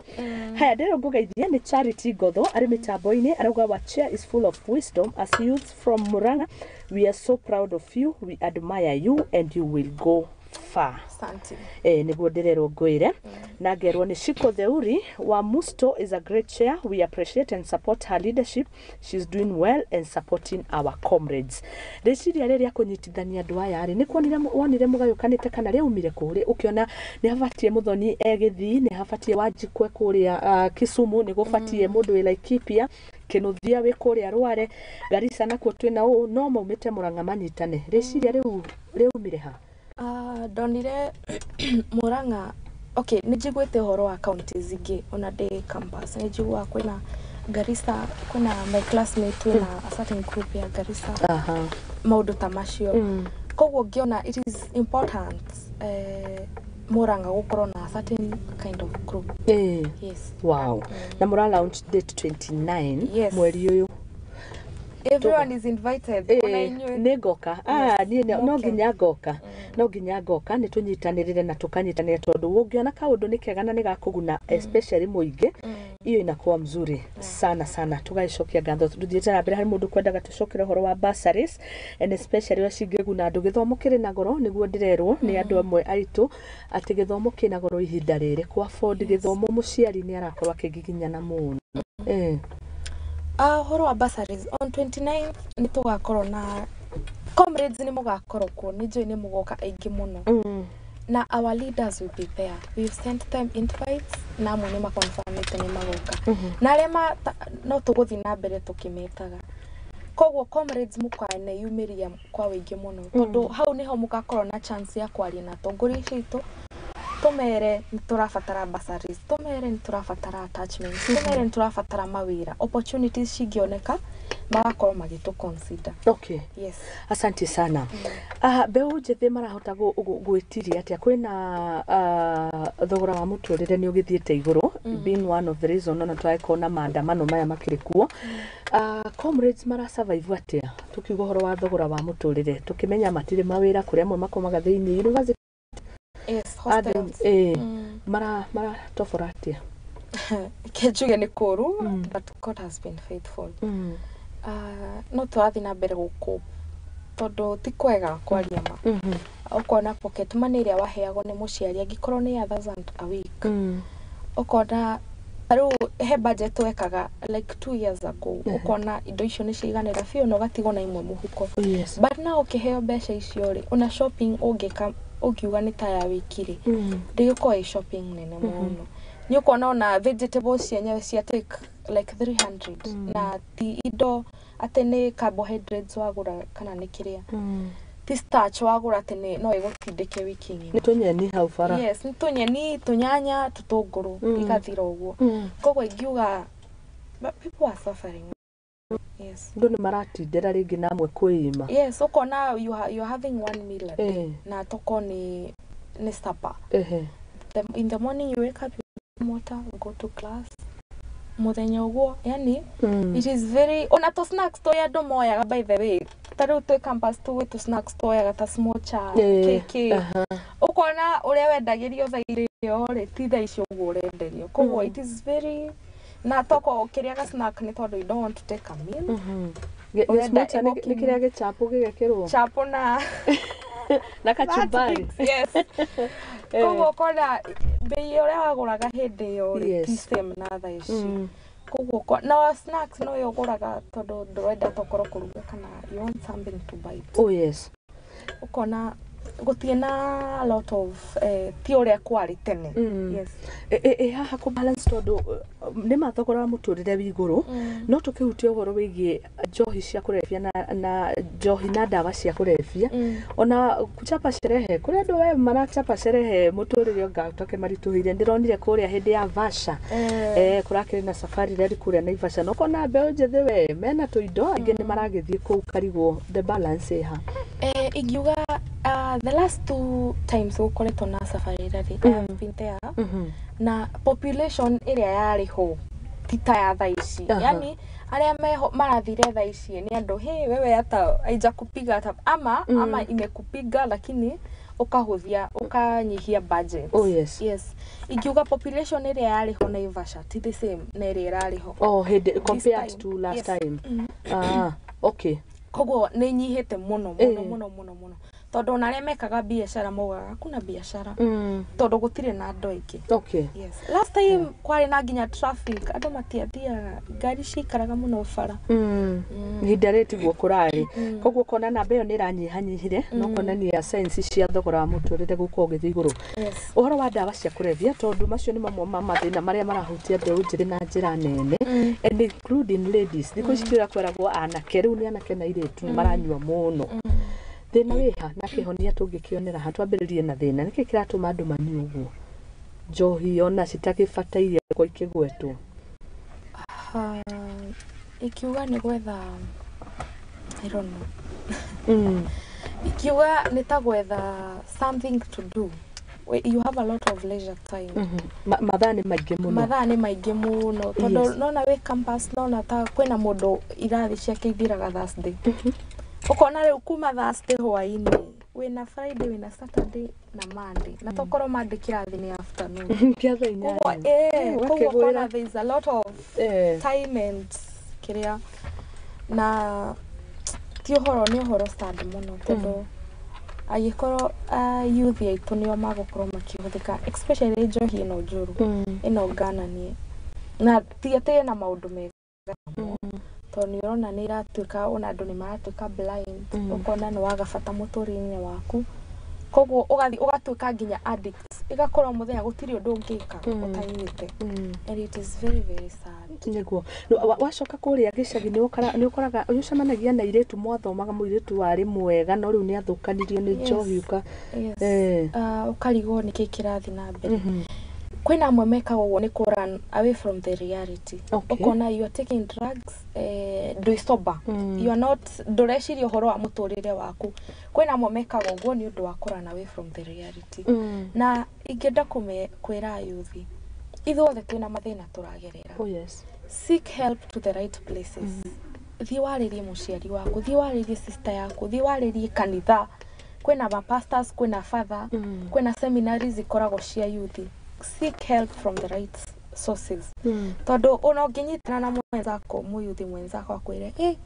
A: Haya, ndĩrĩ ngũgeithie nĩ Charity Ngotho arĩ mĩtambo-inĩ, arauga, "Our chair is full of wisdom. As youths from Murang'a, we are so proud of you. We admire you and you will go far."
B: Asante.
A: Nĩguo ndĩrerwo ngwĩre na ngerwo nĩ Shiko Theuri wa Musto is a great chair. We appreciate and support her leadership. She's doing well and supporting our comrades. Rĩciria rĩrĩa kũnyitithania andũ aya rĩ, nĩ kuonire wonire mũgayũkanĩte kana rĩaumire kũrĩ ũkĩona nĩ habatie Mũthoni egĩthii, nĩ habatie Wanjikwe kũrĩa Kisumu, nĩ gũbatie mũndũ wĩ Laikipia, Kĩnũthia wĩ kũrĩa Rware, Garissa nakuo twĩna ũũ, no maumĩte Mũrang'a manyitane. Rĩciria rĩu rĩaumire ha?
B: Ndonire Murang'a, okay, nĩ njiguĩte ũhoro wa counties ingĩ ona ndĩ campus. Nĩ njiguaga kwĩna Garissa, kwĩna my classmate wĩna a certain group ya Garissa, maũndũ ta macio. Koguo ngĩona it is important Murang'a gũkorwo na a certain kind of group. Yes.
A: Wow. Na mũra launch date 29
B: Yes.
A: mweri ũyũ.
B: Everyone is invited, ona inyuĩ.
A: Nĩ ngoka. Niĩ no
B: Mũke.
A: nginya ngoka, no nginya ngoka nĩ tũnyitanĩrĩre na tũkanyitanĩra, tondũ ũngĩona kaũndũ nĩ kega na nĩ gakũguna especially mũingĩ, hiyo inakuwa mzuri sana sana. Tũgagĩcokia ngatho tũthiĩte na mbere. Harĩ mũndũ kwendaga tũcokere ũhoro wa bursaries and especially ũrĩa cingĩguna andũ. Gĩthomo kĩrĩ na goro, nĩguo ndĩrerwo nĩ andũ amwe aitũ atĩ gĩthomo kĩna goro ihinda rĩrĩ. Kwa afford gĩthomo mũciari nĩ arakorwo akĩgiginyana mũno.
B: Ũhoro wa bursaries, on 29th nĩ tũgakorwo na comrades, nĩ mũgakorwo kuo, nĩ njũĩ nĩ mũgoka aingĩ mũno, na our leaders will be there. We've sent them invites na amwe nĩ maconfirmĩte nĩ magoka, na arĩa no tũgũthiĩ na mbere tũkĩmetaga. Koguo comrades, mũkaneyumĩria kwa wĩingĩ mũno, tondũ hau nĩho mũgakorwo na chance ya kwaria na atongoria acio aitũ, tũmere nĩ tũrabatara bursaries, tũmere nĩ tũrabatara attachments, tũmere nĩ tũrabatara mawĩra, opportunities cingĩoneka magakorwo magĩtũ consider. Yes.
A: Asante sana. Mbeũ njĩthĩ marahota gwĩtiria atĩa kwĩna thogora wa mũtũrĩre nĩ ũgĩthiĩte igũrũ, being one of the reason ona tũragĩkorwo na maandamano maya makĩrĩ kuo? Comrades mara survive atĩa tũkiuga ũhoro wa thogora wa mũtũrĩre, tũkĩmenya matirĩ mawĩra, kũrĩ amwe makomaga thĩinĩ university?
B: Yes, hostels.
A: Maratobora atĩa?
B: Ke njuge nĩ kũũru, but God has been faithful. No tũrathiĩ na mbere gũkũ tondũ ti kwega kwaria ma. Ũkona pocket money ĩrĩa waheagwo nĩ mũciari, angĩkorwo nĩ ya 1,000 a week, ũkona rĩu he budget wekaga like 2 years ago, ũkona indo icio nĩ ciiganĩra biũ na ũgatigwo na imwe mũhuko. But now ũkĩheo mbeca icio rĩ, ona shopping ũngĩka ũngiuga nĩ ta ya wiki rĩ, ndĩgĩkorwo ĩ shopping nene mũno. Nĩ ũkuona ona vegetables cienyewe cia take like 300, na ti indo atĩ nĩ carbohydrates wagũra kana nĩ kĩrĩa. Ti starch wagũra atĩ no ĩgũtindĩke wiki ng'ima.
A: Nĩ tũnyeni hau bara.
B: Yes, nĩ tũnyeni, tũnyanya, tũtũngũrũ, igathira ũguo. Koguo ingiuga, but people are suffering, yes.
A: Andũ nĩ maratindĩra rĩngĩ na amwe kwĩima.
B: Yes, ũkona you are having one meal a day, na toko nĩ supper. In the morning you wake up, you water, go to class, muthenya ũguo, yani it is very, ona tũ snacks tũrĩa andũ moyaga, by the way, ta rĩu twĩ campus tũgĩ tũ snacks twoyaga ta smocha, kĩkĩ, ũkona ũrĩa wendagĩrio thaa ĩyo rĩ, ti thaa icio ũguo ũrenderio. Koguo it is very, na toko ũkĩrĩaga snack nĩ tondũ you don't want to take a meal. Ũrenda
A: Gĩsmocha nĩ kĩrĩa gĩchapo gĩgekĩrwo
B: chapo na
A: na kachumbari.
B: Yes. Koguo ũkona bei ũrĩa wagũraga hĩndĩ ĩyo rĩ, ti same na thaa ici. Koguo na snacks no yo ũgũraga tondũ ndũrenda tokorwo kũruga kana you want something to bite.
A: Oh yes.
B: Ũkona gũtirĩ na lot of, ti ũrĩa kwarĩ tene. Yes.
A: Ĩ haha kũ balance, tondũ nĩ mathogora wa mũtũrĩre wĩ igũrũ, no tũkĩhutia ũhoro wĩgiĩ njohi cia kũrebia na njohi na ndawa cia kũrebia, ona kuchapa sherehe, kũrĩ andũ we marachapa sherehe mũtũrĩre anga ũtoke maritũhĩire. Ndĩronire kũrĩa hĩndĩ ya Vasha, kũrakĩrĩ na safari rally kũrĩa Naivasha, na ũkona mbeũ njĩthĩ we mena tũindo, angĩ nĩ maragĩthiĩ kũu karigwo the balance ĩ ha?
B: Ingiuga the last two times gũkoretwo na safari rally, I have been there, na population ĩrĩa yarĩ ho ti ta ya thaa ici. Yani arĩa meho marathire thaa ici nĩ andũ, hey, wewe hata haijakupiga hata ama ama imekupiga lakini ukahũthia, ukanyihia budget.
A: Oh yes.
B: Yes, ingiuga population ĩrĩa yarĩ ho Naivasha ti the same na ĩrĩa ĩrarĩ ho
A: Oh, hĩndĩ compared
B: time.
A: to last time. Ah, okay.
B: Koguo nĩ inyihĩte mũno mũno, mũno mũno mũno, tondũ ona arĩa mekaga biacara maugaga hakuna biacara, tondũ gũtirĩ na andũ aingĩ. Yes, last time kwarĩ na nginya traffic, andũ matiathiaga, ngari ciikaraga mũno bara.
A: Ihinda rĩrĩ tiguo kũrarĩ. Koguo ũkona namba ĩyo nĩ ĩranyihanyihire, no kuonania signs cia thogora wa mũtũrĩre gũkorwo ũgĩthiĩ igũrũ. Ũhoro wa ndawa cia kũrebia, tondũ macio nĩ mamwe ma mathĩna marĩa marahutia mbeũ njĩthĩ na njĩra nene, and including ladies. Thikũ ici kĩrĩa kweragwo anake, rĩu nĩ anake na airĩtu nĩ maranyua mũno. Thĩna wĩha na kĩhonia tũngĩkĩonera ha? Twambĩrĩrie na thĩna, nĩkĩ kĩratũma andũ manyue ũguo njohi ona citagĩbataire gũkorwo ikĩgwetwo?
B: Ah, ikiuga nĩ gwetha, I don't know, ikiuga nĩ ta gwetha something to do. You have a lot of leisure time.
A: Mathaa nĩ maingĩ mũno.
B: Mathaa nĩ maingĩ mũno, tondũ nona wĩ campus, nona ta kwĩna mũndũ irathi ciake ithiraga Thursday, ũkona rĩu kuma Thursday hwaĩ-inĩ wĩna Friday, wĩna Saturday na Monday, na tokorwo Monday kĩrathi nĩ afternoon.
A: Kĩa thaa
B: Koguo
A: 8.
B: Koguo
A: Ũgakĩgwĩra.
B: ũkona there is a lot of time and kĩrĩa, na ti ũhoro, nĩ ũhoro sad mũno, tondũ angĩkorwo youth aitũ nĩo magũkorwo makĩhũthĩka, especially njohi ĩno njũru, ĩno ngananie, na ti atĩ ĩna maũndũ mega, tondũ nĩ ũrona nĩ ĩratuĩka ona andũ nĩ maratuĩka blind. Ũkona nĩ waga bata mũtũrĩre-inĩ waku, koguo ũgathiĩ ũgatuĩka nginya addict, ĩgakorwo mũthenya gũtirĩ ũndũ ũngĩka ũtanyuĩte, and it is very very sad.
A: Nĩguo. Wacoka kũrĩa gĩcagi, nĩ ũkoraga nĩ ũcemanagia na airĩtu mwathomaga, mũirĩtu warĩ mwega no rĩu nĩ athũkanirio nĩ njohi ũka
B: Yes. Ũkarigwo nĩkĩ kĩrathiĩ na mbere. Kwĩna amwe mekaga ũguo nĩ kũ run away from the reality. Ũkona you are taking drugs, ndwĩ sober, you are not, ndũreciria ũhoro wa mũtũrĩre waku. Kwĩna amwe mekaga ũguo nĩ ũndũ wa kũ run away from the reality. Na ingĩenda kwĩra yuthi, ithuothe twĩna mathĩna tũragerera.
A: Oh yes.
B: Seek help to the right places. Thiĩ warĩrie mũciari waku, thiĩ warĩrie sister yaku, thiĩ warĩrie kanitha, kwĩna mapastors, kwĩna father, kwĩna seminaries ikoragwo cia youth. Seek help from the right sources, tondũ ona ũngĩnyitana na mwenzako, mũyuthi mwenzako akwĩre, ĩ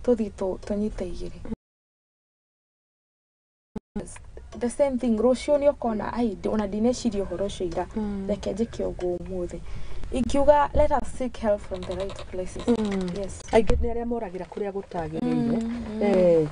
B: tũthiĩ tũnyite igĩrĩ, the same thing rũciũ nĩ ũkona, ai, ona ndineciria ũhoro ũcio ira, reke njĩke ũguo ũmũthĩ. Ingiuga let us seek help from the right places. Yes.
A: Aingĩ nĩ arĩa moragĩra kũrĩa gũtagĩrĩire.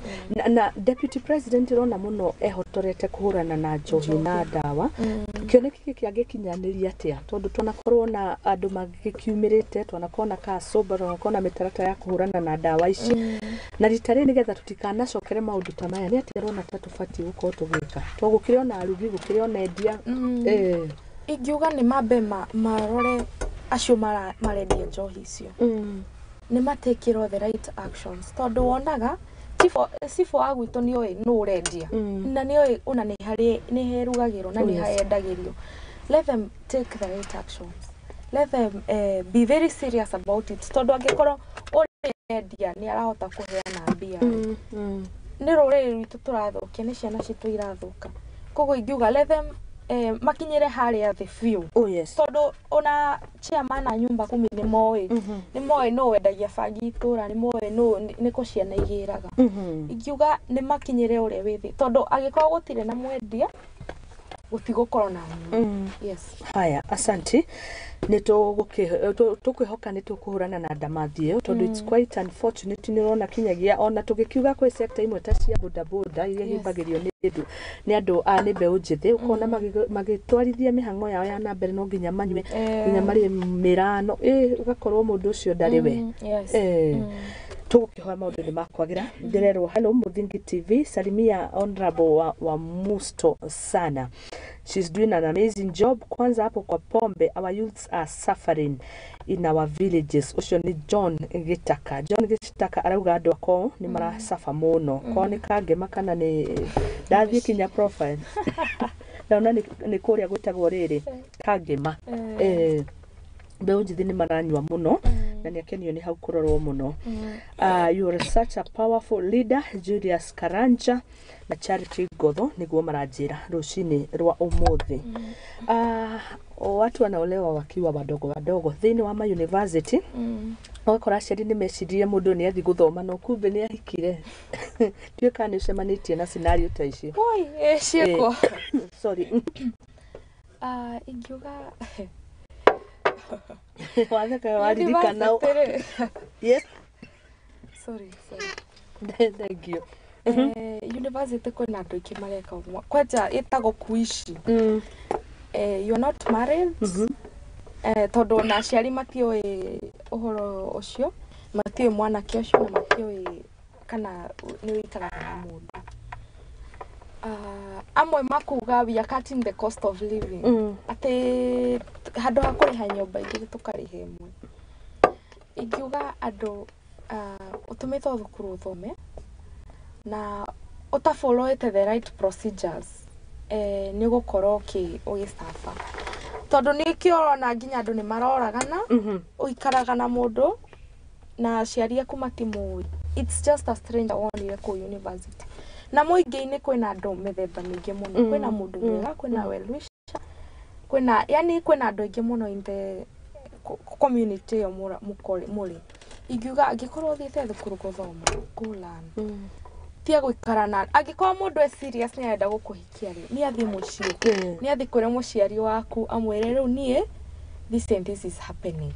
A: Na deputy president ĩrona mũno ehotorete kũhũrana na njohi na ndawa. Kĩoneki gĩkĩ angĩkinyanĩria atĩa, tondũ twanakorwo na andũ magĩkiumĩrĩte, twanakorwo na kacoba, twanakorwo na mĩtaratara ya kũhũrana na ndawa ici, Na rita rĩrĩ nĩgetha tũtikanacokere maũndũ ta maya, nĩ atĩa ũrona ta tũbatiĩ gũkorwo tũgĩka? To gũkĩrĩ ona arugi, gũkĩrĩ ona endia.
B: Ingiuga nĩ mambe marore acio marendia njohi icio, nĩ matekĩrwo the right actions, tondũ wonaga cibũ wa gwitũ nĩ oĩ nũ ũrendia na nĩ oĩ ona nĩ harĩ nĩ herugagĩrwo na nĩ harendagĩrio. Let them take the right actions, let them be very serious about it, tondũ angĩkorwo ũrendia nĩ arahota kũheana mbia, nĩ rũrĩrĩ rwitũ tũrathũkia, nĩ ciana citũ irathũka. Koguo ingiuga let them makinyĩre harĩa thĩ biũ, tondũ ona chairman a nyumba kumi nĩ moĩ, nĩ moĩ nũ wendagia bangi itũra, nĩ moĩ nũ nĩ kũ ciana igĩraga. Ingiuga nĩ makinyĩre ũrĩa wĩ thĩ, tondũ angĩkorwo gũtirĩ na mwendia, gũtigũkorwo na anyui. Yes.
A: Haya, asanti. Nĩ tũkwĩhoka nĩ tũkũhũrana na ndamathi ĩyo, tondũ it's quite unfortunate. Nĩ ũrona kinyagia ona tũgĩkiuga kwĩ sector imwe ta cia bodaboda iria himbagĩrio nĩ andũ, nĩ andũ a nĩ mbeũ njĩthĩ, ũkona magĩtwarithia mĩhang'o yao ya na mbere no nginya manyue, nginya marĩe mĩrano, ĩ ũgakorwo mũndũ ũcio ndarĩ we. Tũgũkĩhoya maũndũ nĩ makwagĩra. Ndĩrerwo, "Hello Muthingi TV, salimia Honorable wa Musto sana, she's doing an amazing job. Kwanza hapo kwa pombe, our youths are suffering in our villages." Ũcio nĩ John Gĩtaka. John Gĩtaka arauga andũ akwao nĩ maracaba mũno. Kwao nĩ Kangema kana nĩ ndathiĩ kinya profile ndaona nĩ kũrĩa gwĩtagwo rĩrĩ Kangema. Mbeũ njĩthĩ nĩ maranyua mũno na nĩ akenio nĩ hau kũrorwo mũno. "You are such a powerful leader," Julius Karanja na Charity Ngotho nĩguo maranjĩra rũcinĩ rwa ũmũthĩ. Watu wanaolewa wakiwa wadogo wadogo thĩinĩ wa ma university, ũgakora aciari nĩ meciririe mũndũ nĩ athiĩ gũthoma no kumbe nĩ ahikire. Ndiũĩ kana nĩ ũcemanĩtie na scenario ta icio.
B: Oi, ciĩkuo.
A: Sorry.
B: Ingiuga
A: Watheka waririkana.
B: University rĩ.
A: Yes.
B: Sorry, sorry.
A: Thank you.
B: University kwĩna andũ aingĩ mareka ũguo, kwanja ĩtagwo kuishi. You are not married, tondũ ona aciari matiũĩ ũhoro ũcio, matiũĩ mwanake ũcio na matiũĩ kana nĩ ũikaraga na mũndũ. Amwe makuga, "We are cutting the cost of living," atĩ handũ ha kũrĩha nyũmba igĩrĩ tũkarĩha ĩmwe. Ingiuga andũ, ũtũmĩtwo thukuru ũthome na ũtafolowete the right procedures, nĩ ũgũkorwo ũgĩcafa, tondũ nĩkĩo ũrona nginya andũ nĩ maroragana. Ũikaraga na mũndũ na aciari aku matimũĩ, it's just a stranger wonire kũu university. Na mũingĩ-inĩ kwĩna andũ mĩthemba mĩingĩ mũno. Kwĩna mũndũ mwega, kwĩna well wisher, kwĩna, yani kwĩna andũ aingĩ mũno in the community ĩyo mũrĩ. Ingiuga angĩkorwo ũthiĩte thukuru gũthoma, go learn. Tia gũikara na, angĩkorwo mũndũ e serious nĩ arenda gũkũhikia rĩ, nĩ athiĩ mũciĩ, nĩ athiĩ kũrĩ mũciari waku amwĩre, "Rĩu niĩ this and this is happening."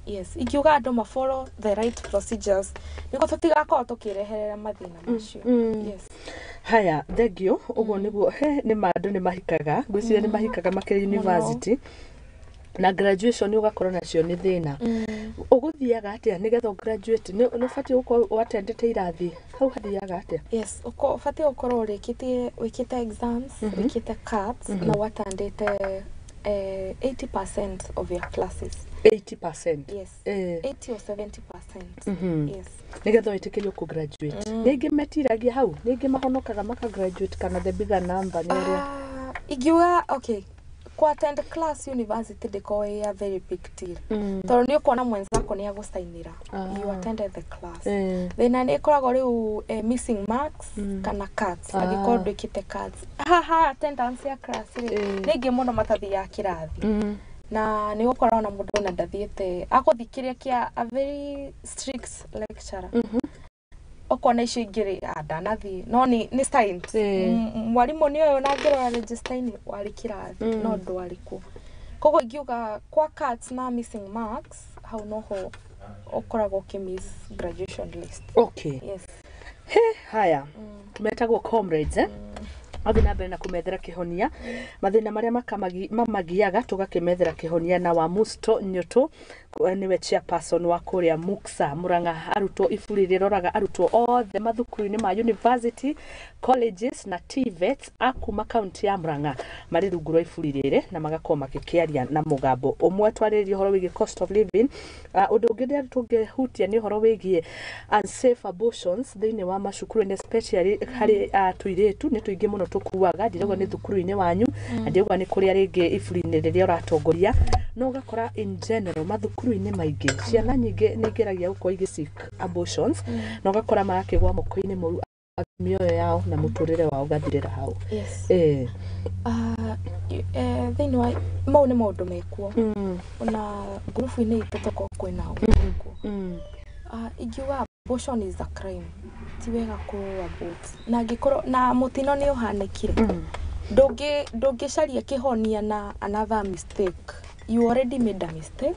B: Yes, ingiuga andũ ma follow the right procedures nĩguo tũtigakorwo tũkĩreherera mathĩna macio. Yes.
A: Haya, thengio. Ũguo nĩguo he nĩ ma andũ nĩ mahikaga, ngwĩciria nĩ mahikaga makĩrĩ university, na graduation ũgakorwo nacio nĩ thĩna. Ũgũthiaga atĩa nĩgetha graduate? Nĩ ũbatiĩ gũkorwo watendete irathi hau? Hathiaga atĩa?
B: Yes, ũbatiĩ gũkorwo ũrĩkĩtie, wĩkĩte exams, wĩkĩte CATs na watandĩte 80% of your classes.
A: 80%?
B: Yes. 80 or 70%. Yes.
A: Nĩgetha wĩtĩkĩrio kũ graduate. Nĩ aingĩ metiragia hau? Nĩ aingĩ mahonokaga maka graduate kana the bigger number nĩ arĩa
B: Ingiuga okay, ku attend class university ndĩkoragwo ĩ a very big deal, tondũ nĩ ũkuona mwenzako nĩ agũcainĩra you attended the class. Thĩna nĩ ĩkoragwo rĩu missing marks kana CATs. Angĩkorwo ndwĩkĩte CATs haha, attendance ya class rĩ, nĩ aingĩ mũno matathiaga kĩrathi, na nĩ gũkorwo na mũndũ ona ndathiĩte agũthiĩ kĩrĩa kĩa a very strict lecturer, ũkona icio ingĩ rĩ, ndanathiĩ no nĩ signed. Mwarimũ nĩ ũyũ, na ngĩrora register-inĩ warĩ kĩrathi no ndwarĩ kuo. Koguo ingiuga kwa CATs na missing marks, hau noho ũkoragwo ũkĩmiss graduation list.
A: Okay.
B: Yes.
A: He haya, metagwo comrades, eh? Athiĩ na mbere na kũmethera kĩhonia mathĩna marĩa mamagiaga, tũgakĩmethera kĩhonia na wa Musto Nyoto, nĩwe chairperson wa kũrĩa MUCSA Murang'a. Arutwo iburi rĩroraga arutwo othe mathukuru-inĩ ma university, colleges na TVETs a kuma kaunti ya Murang'a marĩ rungu rwa iburi rĩrĩ na magakorwo magĩkĩaria na mũgambo ũmwe. Twarĩrĩria ũhoro wĩgiĩ cost of living. Ũndũ ũngĩ ndĩrenda tũngĩhutia nĩ ũhoro wĩgiĩ unsafe abortions thĩinĩ wa macukuru, and especially harĩ tũirĩtu. Nĩ tũingĩ mũno tũkuaga. Ndirauga nĩ thukuru-inĩ wanyu na ndirauga nĩ kũrĩa rĩngĩ iburi-inĩ rĩrĩa ũratongoria, no ũgakora in general mathukuru-inĩ maingĩ ciana nyingĩ nĩ igeragia gũkorwo igĩ seek abortions, na ũgakora marakĩgwa moko-inĩ moru, mĩoyo yao na mũtũrĩre wao ũgathirĩra hau.
B: Yes. Thĩinĩ wa mau nĩ maũndũ mekuo, ona ngurubu-inĩ itũ tokorwo kwĩna mekuo. Ingiuga abortion is a crime, ti wega kũ abort, na angĩkorwo na mũtino nĩ ũhanĩkire, ndũngĩcaria kĩhonia na another mistake. You already made a mistake.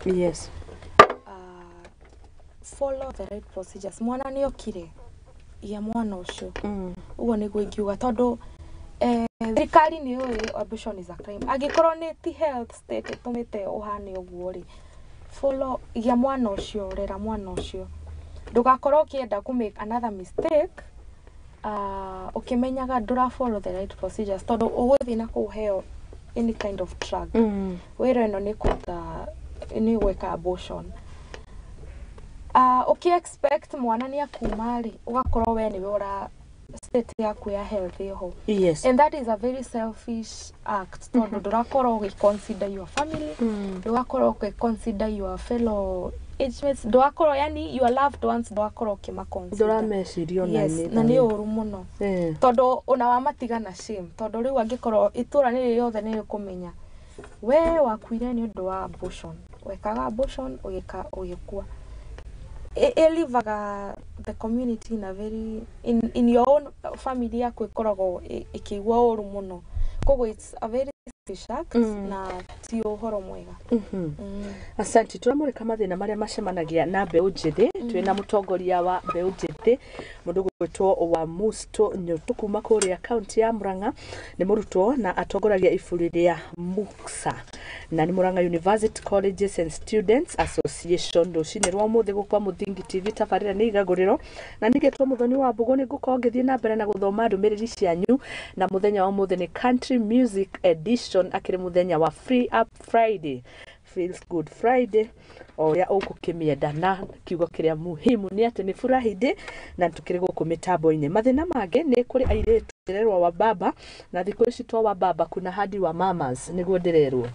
B: Follow the right procedures. Mwana nĩ okire, gĩa mwana ũcio. Ũguo nĩguo ingiuga, tondũ thirikari nĩ yũĩ abortion is a crime. Angĩkorwo nĩ ti health state ĩtũmĩte ũhane ũguo rĩ, follow, gĩa mwana ũcio, rera mwana ũcio. Ndũgakorwo ũkĩenda kũ make another mistake, ũkĩmenyaga ndũra follow the right procedures, tondũ ũgũthiĩ na kũu heo any kind of drug, wĩra ĩno nĩ kũruta, nĩ gwĩka abortion, ũkĩ expect mwana nĩ akuma rĩ, ũgakorwo we nĩwe ũra state yaku ya health ĩho. And that is a very selfish act, tondũ ndũrakorwo ũgĩ consider your family, ndũgakorwo ũgĩ consider your fellow age mates, ndũgakorwo, yani, your loved ones, ndũgakorwo ũkĩma consider.
A: Ndũrameciria ona.
B: Yes, na nĩ ũru mũno, tondũ ona wamatiga na shame, tondũ rĩu angĩkorwo itũra rĩrĩ rĩothe nĩ rĩkũmenya we wakuire nĩ ũndũ wa abortion, wekaga abortion ũgĩka ũgĩkua, ĩlivaga the community in a very in your own family yaku ĩkoragwo ĩkĩigua ũru mũno. Koguo it's a very selfish act, na ti ũhoro mwega.
A: Asante. Tũramũrĩka mathĩna marĩa macemanagia na mbeũ njĩthĩ. Twĩna mũtongoria wa mbeũ njĩthĩ, mũndũ gwĩtwo wa Musto Nyotu kuma kũrĩa kaunti ya Murang'a. Nĩ mũrutwo na atongoragia iburi rĩa MUCSA, na nĩ Murang'a University Colleges and Students Association. Rũcinĩ rwa ũmũthĩ gũkwa Mũthingi TV, tabarĩra nĩ igagũrĩro, na nĩgetwo Mũthoni wa Mbũgũ. Nĩ ngũkorwo ngĩthiĩ na mbere na gũthoma ndũmĩrĩri cianyu, na mũthenya wa ũmũthĩ nĩ Country Music Edition, akĩrĩ mũthenya wa Free Up Friday, Feels Good Friday, o ũrĩa ũgũkĩmĩenda. Na kiugo kĩrĩa muhimu nĩ atĩ nĩ furahindi na tũkĩrĩ gũkũ mĩtambo-inĩ. Mathĩna mangĩ nĩ kũrĩ airĩtu ndĩrerwo wa baba, na thikũ ici to wa baba, kuna hadi wa mamas, nĩguo ndĩrerwo.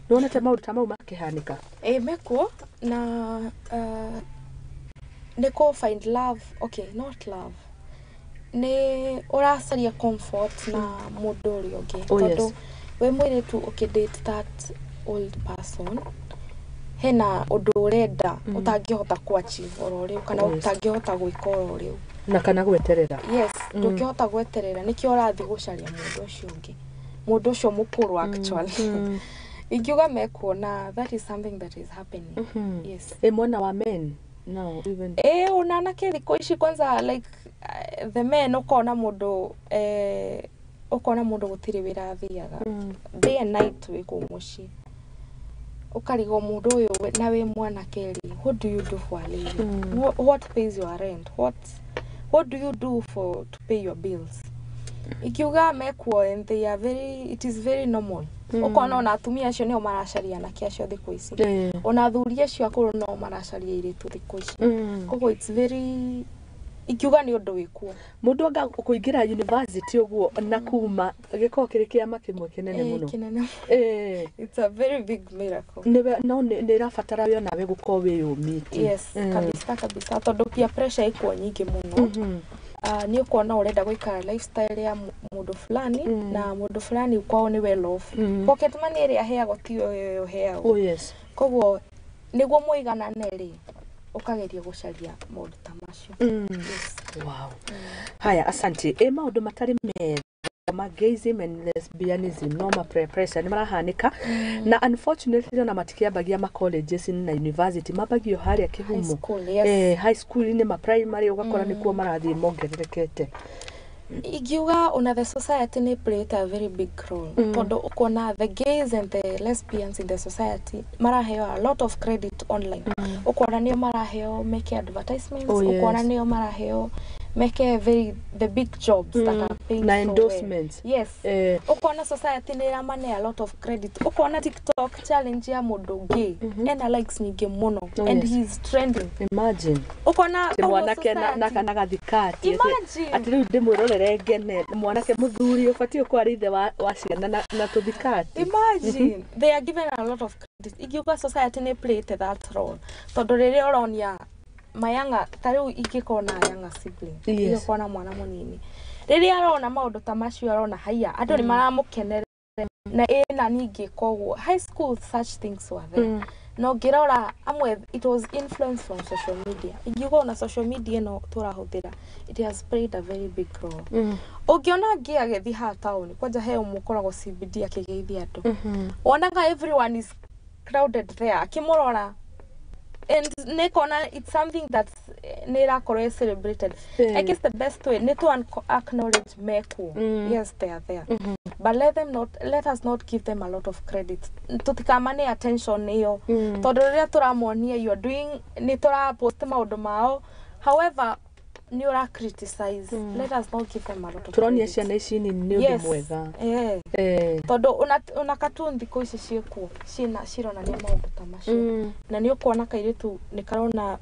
A: Nĩwonete maũndũ ta mau makĩhanĩka?
B: Ĩ, mekuo, na nĩ kũ find love, okay, not love, nĩ ũracaria comfort na mũndũ ũrĩa ũngĩ. Tondũ wĩ mũirĩtu ũkĩ date that old person, hena ũndũ ũrenda ũtangĩhota kũ achieve oro rĩu, kana ũtangĩhota gwĩka oro rĩu.
A: Na kana gweterera.
B: Yes, ndũngĩhota gweterera, nĩkĩo ũrathiĩ gũcaria mũndũ ũcio ũngĩ, mũndũ ũcio mũkũrũ. Actually, ingiuga mekuona that is something that is happening. Yes.
A: Ĩ mwena wa men no even?
B: Ĩ, ona anake thikũ ici kwanza, like the men, ũkona mũndũ ũkona mũndũ gũtirĩ wĩra athiaga, day and night wĩ kũu mũciĩ, ũkarigwo mũndũ ũyũ na wĩ mwanake rĩ, what do you do for a living? What pays your rent? What do you do for to pay your bills? Ikiuga mekuo, and they are very, it is very normal. Ũkona ona atumia acio nĩo maracaria anake acio thikũ ici, ona athuri acio akũrũ no maracaria airĩtu thikũ ici. Koguo it's very, ikiuga nĩ ũndũ wĩkuo.
A: Mũndũ anga kũingĩra university ũguo na kuma gĩkorwo kĩrĩ kĩama kĩmwe kĩnene mũno.
B: Kĩnene. It's a very big miracle.
A: Nĩwe no nĩ ĩrabatara we onawe gũkorwo wĩyũmĩtie.
B: Yes, kabisa kabisa, tondũ peer pressure ĩkuo nyingĩ mũno. Nĩ ũkuona ũrenda gũikara lifestyle ya mũndũ fulani, na mũndũ fulani kwao nĩ well off. Pocket money ĩrĩa aheagwo ti ũyũ ũheagwo. Koguo nĩguo mũiganane rĩ, ũkageria gũcaria maũndũ ta macio. Yes.
A: Wow. Haya, asante. Ĩ maũndũ matarĩ mega ma gayism and lesbianism, no ma peer pressure nĩ marahanĩka, na unfortunately ona matikĩambagia ma colleges na university, mambagio harĩa kĩhumo.
B: High school, yes.
A: High school-inĩ, ma primary, ũgakora nĩkuo marathiĩ mongererekete.
B: Ingiuga ona the society nĩ played a very big role, tondũ ũkuona the gays and the lesbians in the society maraheo a lot of credit online. Ũkuona nĩo maraheo meke advertisements.
A: Oh, yes.
B: Ũkuona nĩo maraheo meke very the big jobs that are paying
A: Na
B: so
A: endorsements.
B: well. Yes. Ũkona society nĩ ĩramane a lot of credit. Ũkona TikTok challenge ya mũndũ gay ena likes nyingĩ mũno and he's trending.
A: Imagine.
B: Ũkona
A: Atĩ
B: ũguo
A: mwanake na
B: society-
A: kana gathikati.
B: Imagine.
A: Atĩ rĩu ndĩmwĩrorere ngene, mwanake mũthuri ũbatiĩ gũkorwo arĩ ithe wa ciana na tũthikati.
B: Imagine, they are given a lot of credit. Ingiuga society nĩ played that role, tondũ rĩrĩa ũronia mayanga ta rĩu ingĩkorwo na younger sibling, ingĩkorwo na mwana mũnini, rĩrĩa arona maũndũ ta macio, arona haiya andũ nĩ maramũkenerera na ĩna ningĩ koguo high school such things were there. Na ũngĩrora amwe, it was influence from social media. Ingiuga ona social media ĩno tũrahũthĩra, it has played a very big role. Ũngĩona ngĩ agĩthiĩ haha taũni kwanja, he ũmwe ũkoragwo CBD akĩgeithia andũ, wonaga everyone is crowded there akĩmũrora, and nĩkona it's something that nĩ ĩrakorwo ĩ celebrated. I guess the best way nĩ to acknowledge mekuo. Yes, they are there, but let us not give them a lot of credit. Tũtikamane attention ĩyo, tondũ rĩrĩa tũramonia you are doing, nĩ tũrapost maũndũ mao, however nĩ ũra criticize. Let us not give them a lot of
A: Tũronia
B: credit.
A: Ciana ici nini nĩ ũndũ mwega.
B: Tondũ ona cartoon thikũ ici ciĩkuo ciĩna cironania maũndũ ta macio. Na nĩ ũkuona kairĩtu nĩ karona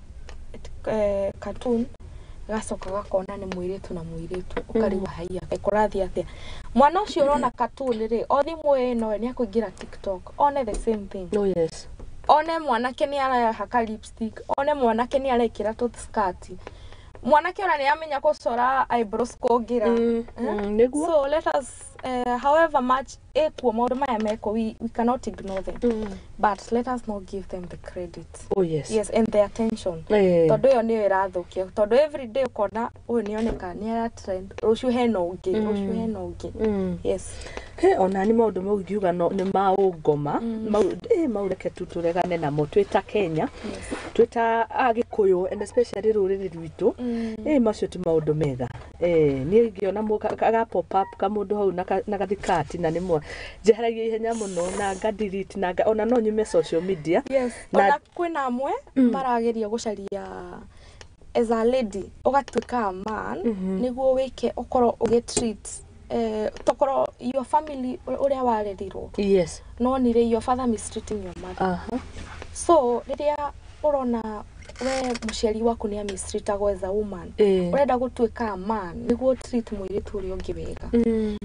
B: cartoon, gacoka gakona nĩ mũirĩtu na mũirĩtu, ũkarigwo haiya kaĩ kũrathiĩ atĩa. Mwana ũcio ũrona cartoon rĩ, o thimũ ĩno nĩ akũingĩra TikTok one the same thing. One mwanake nĩ arahaka lipstick, one mwanake nĩ arekĩra tũskati, mwanake ona nĩ amenya gũcora eyebrows kũngĩra. Eh?
A: Nĩguo.
B: So let us, however much ĩkuo maũndũ maya meko, we cannot ignore them, but let us not give them the credit. Yes, and the attention, tondũ ĩyo nĩyo ĩrathũkia, tondũ every day ũkona ũyũ nĩoneka nĩ ara trend, rũciũ hena ũngĩ, rũciũ hena ũngĩ. Yes.
A: He ona ni maũndũ mau ingiuga no nĩ ma ũngoma mau, mau reke tu tũregane namo twĩ ta Kenya, twĩ ta Agĩkũyũ and especially rũrĩrĩ rwitũ. Macio ti maũndũ mega. Niĩ ingĩona ga pop up kamũndũ hau na gathikati na nĩ mwa njeheragia ihenya mũno na nga delete na nga, ona no nyume social media.
B: Ona kwĩna amwe marageria gũcaria as a lady ũgatuĩka a man nĩguo wĩke ũkorwo ũgĩ treat tokorwo your family ũrĩa warerirwo. No nire your father mistreating your mother. So rĩrĩa ũrona we mũciari waku nĩ amistreatagwo as a woman, ũrenda gũtuĩka a man nĩguo treat mũirĩtu ũrĩa ũngĩ wega.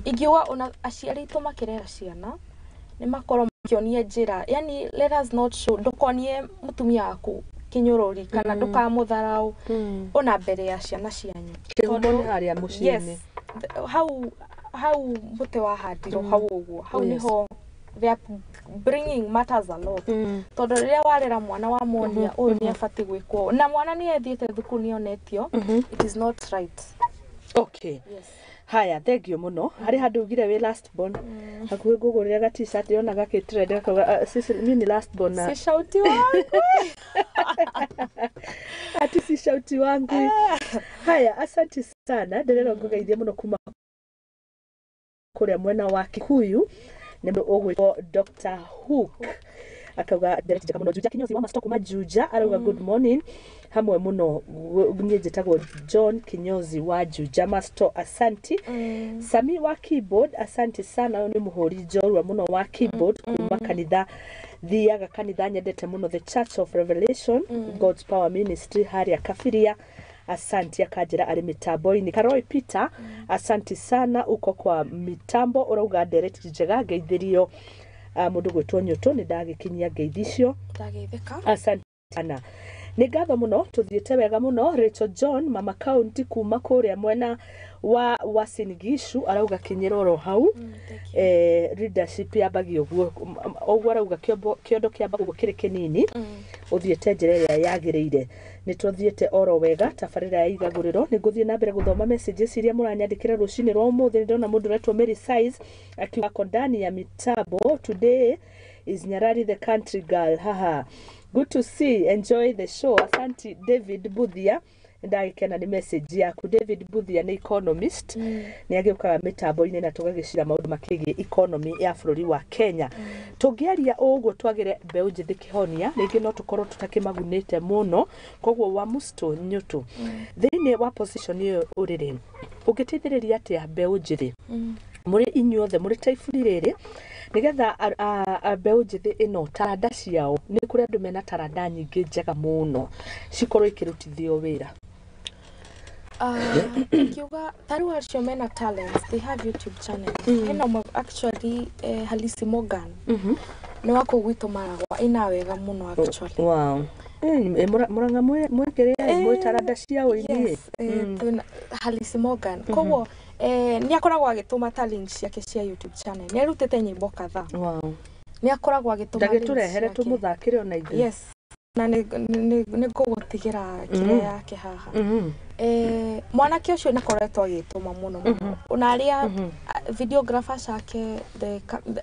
B: Ingiuga ona aciari aitũ makĩrera ciana nĩ makorwo makĩonia njĩra, yani let us not show, ndũkonie mũtumia waku kĩnyũrũri kana ndũkamũtharau ona mbere ya ciana cianyu.
A: Kĩhumo
B: Tondũ-
A: nĩ harĩa mũciĩ-inĩ.
B: Yes, hau mũtĩ wahandirwo hau ũguo hau nĩho they are bringing matters a lot, tondũ rĩrĩa warera mwana wamuonia ũyũ nĩ abatiĩ gwĩkwo ũũ, na mwana nĩ ethiĩte thukuru nĩ onetio it is not right. Yes.
A: Haya, thengio mũno. Harĩ handũ ugire wĩ last born, hakuhĩ ngũgũrĩre ga T-shirt yona gakĩ trend gakauga, "Sisi mimi ni last born na
B: Si shauti wangu.
A: Ati si shauti wangu." Haya, asante sana, ndĩrera ngũgeithie mũno kuma kũrĩa mwena wa Kikuyu nĩ mũndũ ũgwĩtwo Dr. Hook, akauga ndĩretĩka mũno. Juja Kinyozi wa Masto kuma Juja arauga good morning hamwe mũno. Niĩ njĩtagwo John Kinyozi wa Juja Masto, asanti. Sami wa keyboard, asanti sana. Ũyũ nĩ mũhũri njorua mũno wa keyboard kuma kanitha thiaga, kanitha nyendete mũno, The Church of Revelation, God's Power Ministry harĩa Kabiria. Asanti, akanjĩra arĩ mitambo-inĩ. Karoi Peter, asanti sana, uko kwa mitambo. Ũrauga ndereti njega, ngeithĩrio mũndũ gwĩtwo Nyũtũ. Nĩ ndagĩkinyia ngeithi icio.
B: Ndageithĩka.
A: Asante sana, nĩ ngatho mũno, tũthiĩte wega mũno. Rachel John mama county kuma kũrĩa mwena wa Uasin Gishu arauga kinyĩra oro hau.
B: Thank you.
A: Leadership yambagia ũguo ũguo, arauga kĩondo kĩambaga ũguo kĩrĩ kĩnini. Ũthiĩte njĩra ĩrĩa yagĩrĩire, nĩ tũthiĩte oro wega. Tabarĩra ya igagũrĩro, nĩ ngũthiĩ na mbere gũthoma messages iria mũranyandĩkĩra rũcinĩ rwa ũmũthĩ. Nĩ ndĩrona mũndũ ũretwo Mary Size akiuga ako ndani ya mitambo, today is Nyarari the country girl, haha, good to see, enjoy the show, asanti. David Buthia Ndagĩkena nĩ message yaku. David Buthia nĩ economist, nĩ agĩũkaga mĩtambo-inĩ na tũgagĩcira maũndũ makĩgiĩ economy ya bũrũri wa Kenya. Tũngĩaria ũguo twagĩre mbeũ njĩthĩ kĩhonia, rĩngĩ no tũkorwo tũtakĩmagunĩte mũno. Koguo wa Musto Nyutu, thĩinĩ wa position ĩyo ũrĩ rĩ, ũngĩteithĩrĩria atĩa mbeũ njĩthĩ mũrĩ inyuothe mũrĩ ta iburi rĩrĩ, nĩgetha mbeũ njĩthĩ ĩno taranda ciao, nĩ kũrĩ andũ mena taranda nyingĩ njega mũno, cikorwo ikĩrutithio wĩra?
B: Ingiuga ta rĩu acio mena talents, they have YouTube channel. Hena ũmwe actually, Halisi Morgan, nĩ wa kũu gwitũ Maragwa, ina wega mũno actually.
A: Wow. Mũrang'a mwĩkĩrĩ mwĩ taranda cia ũini.
B: Yes, twĩna Halisi Morgan, koguo nĩ akoragwo agĩtũma talent ciake cia YouTube channel, nĩ arutĩte nyĩmbo kadhaa. Nĩ akoragwo agĩtũma links
A: Ndagĩtũrehere
B: ciake.
A: Tũmũthakĩre ona ithuĩ.
B: Yes, na nĩ ngũgũtigĩra kĩrĩa yake haha. Mwanake ũcio nĩ akoretwo agĩtũma mũno mũno, ona arĩa videographers ake,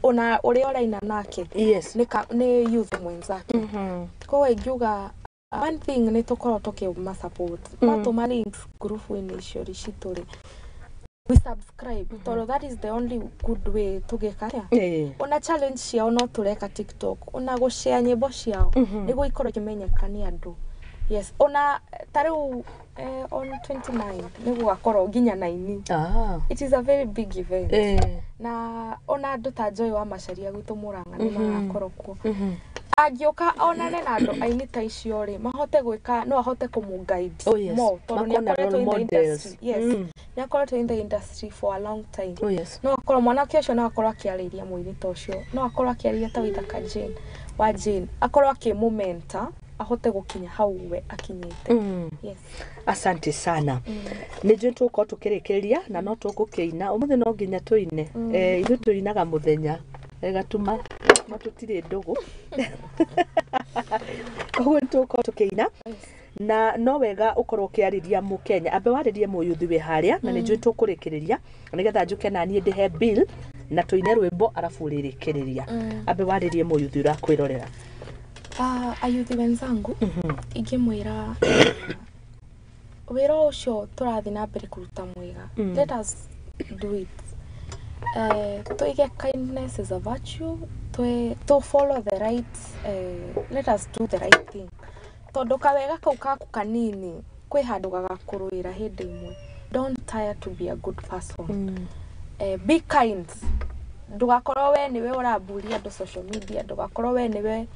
B: ona ũrĩa ũraina nake nĩ youth mwenzake. Koguo ingiuga one thing nĩ tũkorwo tũkĩma support, matũma links ngurubu-inĩ icio citũ rĩ, we subscribe, tondũ that is the only good way tũgĩka atĩa. Ona challenge ciao no tũreka TikTok, ona gũshare nyĩmbo ciao nĩguo ikorwo ikĩmenyeka nĩ andũ. Yes, ona ta rĩu on 29 nĩ gũgakorwo nginya naini. It is a very big event. Na ona andũ ta Joy wa Macharia gwitũ Mũrang'a nĩ magakorwo kuo. Angĩũka onane na andũ aini ta icio rĩ, mahote gwĩka, no ahote kũmũ guide more, tondũ nĩ
A: Makona
B: akoretwo
A: role
B: in the
A: models.
B: industry. Yes, nĩ akoretwo in the industry for a long time. No akorwo mwanake ũcio no akorwo akĩarĩria mũini ta ũcio, no akorwo akĩarĩria ta Waithaka Jane wa Jane, akorwo akĩmũmenta ahote gũkinya hau we akinyĩte. Yes.
A: Asante sana. Nĩ njũĩ tũgũkorwo tũkĩrĩkĩrĩria na no tũgũkĩina ũmũthĩ, no nginya tũine. Ithuĩ tũinaga mũthenya gatuma no tũtirĩ ndũgũ, koguo nĩ tũgũkorwo tũkĩina. Na no wega ũkorwo ũkĩarĩria mũkenya, ambe warĩrie mũyuthi wĩ harĩa, na nĩ njũĩ tũkũrĩkĩrĩria nĩgetha njũke na niĩ ndĩhe bill na tũine rwĩmbo arabu ũrĩrĩkĩrĩria. Ambe warĩrie mũyuthi ũrakwĩrorera.
B: Ayuthi wenzangu, ingĩmwĩra wĩra ũcio tũrathiĩ na mbere kũruta mwega, let us do it. Tuige kindness is a virtue, to follow the right, let us do the right thing, tondũ kawega kau kaku kanini kwĩ handũ gagakũrũĩra hĩndĩ ĩmwe. Don't tire to be a good person. Be kind. Ndũgakorwo we nĩwe ũramburia andũ social media, ndũgakorwo we nĩwe,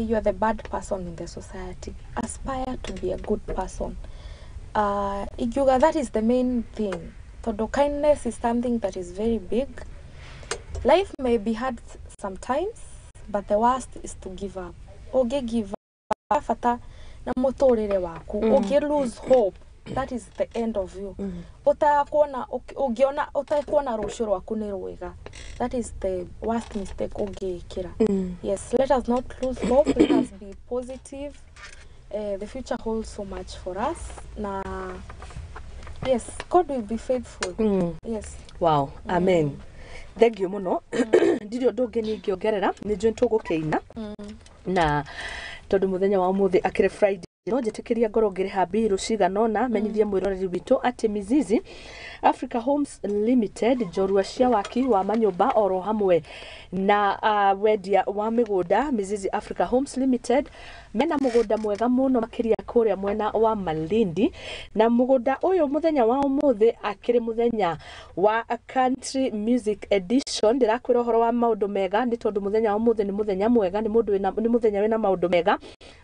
B: you are the bad person in the society. Aspire to be a good person. Ingiuga that is the main thing, tondũ kindness is something that is very big. Life may be hard sometimes, but the worst is to give up. Ũngĩ give up bata na mũtũrĩre waku, ũngĩ lose hope, that is the end of you. Ũtakuona, ũngĩona ũtakuona rũciũ rwaku nĩ rwega, that is the worst mistake ũngĩĩkĩra. Yes, let us not lose hope, let us be positive. The future holds so much for us, na yes, God will be faithful. Yes.
A: Wow, amen. Thank you mũno. Ndirĩ ũndũ ũngĩ ningĩongerera, nĩ njũĩ tũgũkĩina, na tondũ mũthenya wa ũmũthĩ akĩrĩ Friday, no njĩtĩkĩria ngorwo ngĩrĩha mbirũ cigana ũna, menyithie mwĩroreri witũ atĩ Mizizi Africa Homes Limited, njorua cia waki wa manyũmba oro hamwe na wendia wa mĩgũnda, Mizizi Africa Homes Limited mena mũgũnda mwega mũno makĩria kũrĩa mwena wa Malindi. Na mũgũnda ũyũ mũthenya wa ũmũthĩ akĩrĩ mũthenya wa Country Music Edition. Ndĩrakwĩra ũhoro wa maũndũ mega nĩ tondũ mũthenya wa ũmũthĩ nĩ mũthenya mwega, nĩ mũndũ wĩna, nĩ mũthenya wĩna maũndũ mega.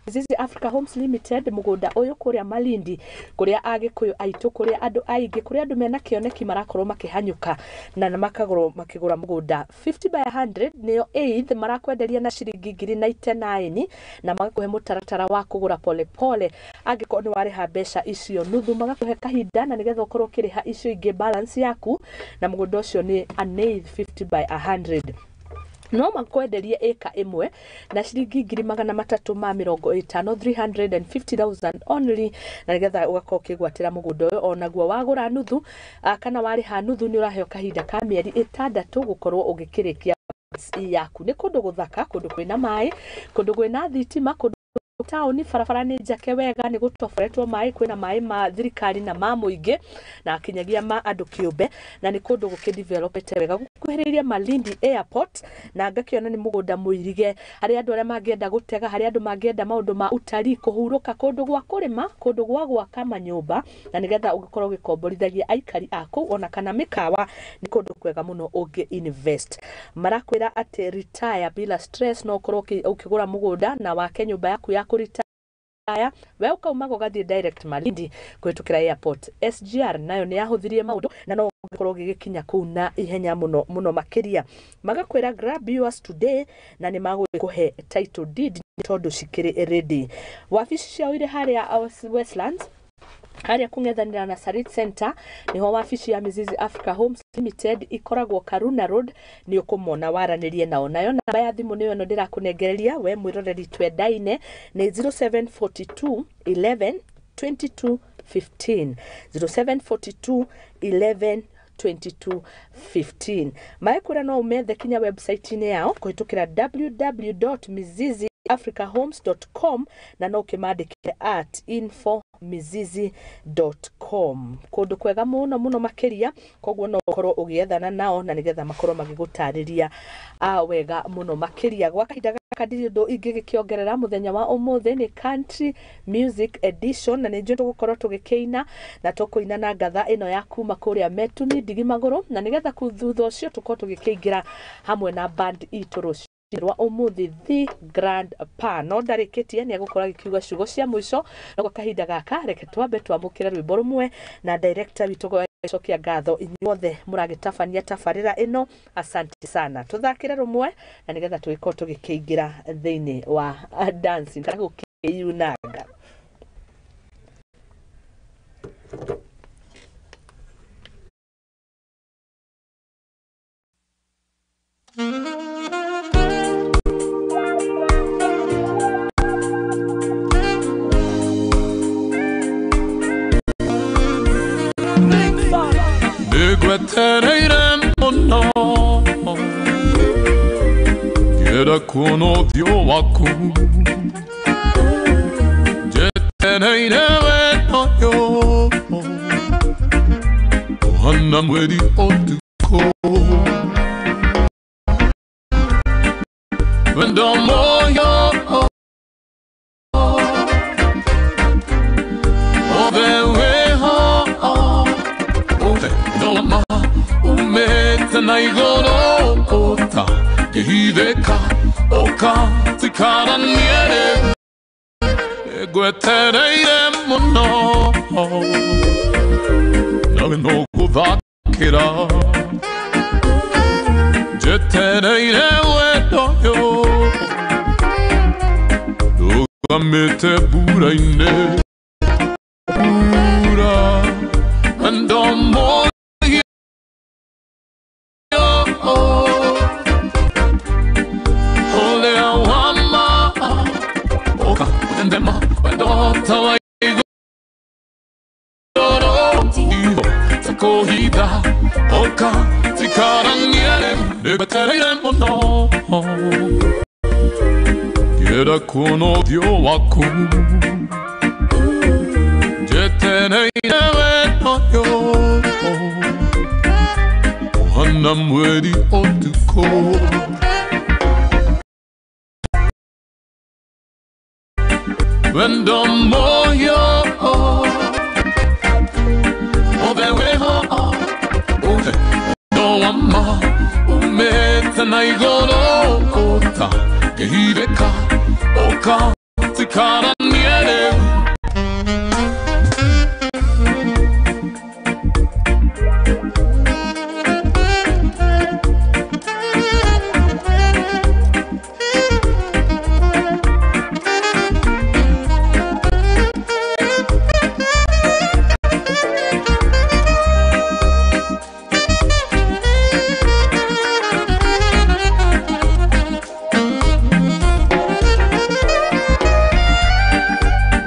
A: Mizizi Africa Homes Limited, mũgũnda ũyũ kũrĩa Malindi, kũrĩa agĩkũyũ aitũ, kũrĩa andũ aingĩ, kũrĩa andũ mena kĩoneki marakorwo makĩhanyũka na makagũrwo makĩgũra mũgũnda 50 by 100 nĩyo eighth, marakwenderia na ciringi 99,000 na magakũhe mũtaratara wa kũgũra polepole. Angĩkorwo nĩ warĩha mbeca icio nuthu, magakũhe kahinda na nĩgetha ũkorwo ũkĩrĩha icio ingĩ balance yaku. Na mũgũnda ũcio nĩ an eighth 50 by 100. No makwenderie ĩka ĩmwe na ciringi 350,000, 350,000 only, na nĩgetha ũgakorwo ũkĩgwatĩra mũgũnda ũyũ. Onaguo wagũra nuthu, kana warĩha nuthu, nĩ ũraheo kahinda ka mĩeri 6 gũkorwo ũgĩkĩrĩkia yaku. Nĩ kũndũ gũthaka, kũndũ kwĩna maĩ, kũndũ kwĩna thitima, kũndũ Taũni barabara nĩ njake wega, nĩ gũtoboretwo maĩ, kwĩna maĩ ma thirikari na ma mũingĩ na kinyagia ma andũ kĩũmbe, na nĩ kũndũ gũkĩdevelopete wega, gũkuhĩrĩirie Malindi Airport, na ngakĩona nĩ mũgũnda mũirige harĩa andũ arĩa mangĩenda gũtega, harĩa andũ mangĩenda maũndũ ma utalii, kũhurũka, kũndũ gwa kũrĩma, kũndũ gwa gwaka manyũmba, na nĩgetha ũgĩkorwo ũgĩkomborithagia aikari a kũu ona kana mĩkawa, nĩ kũndũ kwega mũno ũngĩ invest. Marakwĩra atĩ retire bila stress, no ũkorwo ũkĩgũra mũgũnda na wake nyũmba yaku ya kũritaya, we ũkaumaga ũgathiĩ direct Malindi kũhĩtũkĩra airport. SGR nayo nĩ yahũthirie maũndũ na no ũgĩkorwo ũgĩgĩkinya kũu na ihenya mũno mũno makĩria. Magakwĩra grab yours today, na nĩ magũkũhe title deed tondũ cikĩrĩ ready. Wabici ciao irĩ harĩa Westlands, harĩa kũng'ethanĩra na Sarit Center, nĩho wabici ya Mizizi Africa Homes Limited ikoragwo Karuna Road, nĩ ũkũmona waranĩrie nao. Nayo namba ya thimũ nĩyo ĩno ndĩrakũnengereria we mwĩroreri twendaine, nĩ 0742 11 22 15, 0742 11 22 15. Maekũra no ũmethe kinya website-inĩ yao kũhĩtũkĩra www.miziziafricahomes.com, na no ũkĩmandĩkĩre at info mizizi.com. Kũndũ kwega mũno mũno makĩria, koguo no ũkorwo ũgĩethana nao na nĩgetha makorwo magĩgũtarĩria wega mũno makĩria. Gwa kahinda gaka ndirĩ ũndũ ingĩgĩkĩongerera. Mũthenya wa ũmũthĩ nĩ country music edition, na nĩ njũĩ tũgũkorwo tũgĩkĩina na tũkũina na ngatha ĩno ya kuma kũrĩa Metumi Ndigi Magũrũ, na nĩgetha thutha ũcio tũkorwo tũgĩkĩingĩra hamwe na band itũ rũciũ rwa ũmũthĩ, The Grand Pa. No ndarĩkĩtie, nĩ egũkorwo agĩkiuga ciugo cia mũico, no gwa kahinda gaka reke twambe twamũkĩre rwĩmbo rũmwe na director witũ gũcokia ngatho inyuothe mũragĩtabania tabarĩra ĩno, asante sana. Tũthakĩre rũmwe na nĩgetha tũgĩkorwo tũgĩkĩingĩra thĩinĩ wa dancing kana gũkĩyunanga.
C: Nĩngwetereire mũno ngĩenda kuona ũthiũ waku, njetereire wendo ũyũ ũhana mweri ũtukũ, wendo moyo othe wĩho ndoma umĩte na igũrũ ũta ngĩhithĩka ũkatikaranie rĩu, nĩngwetereire mũno nawe no gũthakĩra, njetereire wendo ũyũ ndũgamĩte mbura-inĩ, mbura wendo moyo ũrĩa wa ma ũka ũtendema wendo ta wa igũrũ iho ta kũhitha ũka tikaranie rĩu, nĩngwetereire mũno ngĩenda kuona ũthiũ waku, njetereire wendo ũyũ ũhana mweri ũtukũ, wendo moyo othe wĩho wendo wa ma umĩte na igũrũ ũta ngĩhithĩka ũkatikaranie rĩu.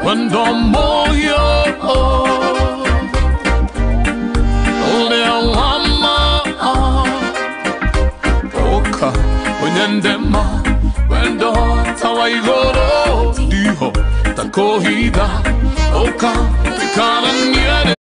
C: Wendo moyo ũrĩa wa ma ũka ũnyendema wendo ta wa igũrũ ndiho Ndingĩhota kũhitha ũka tũikaranie.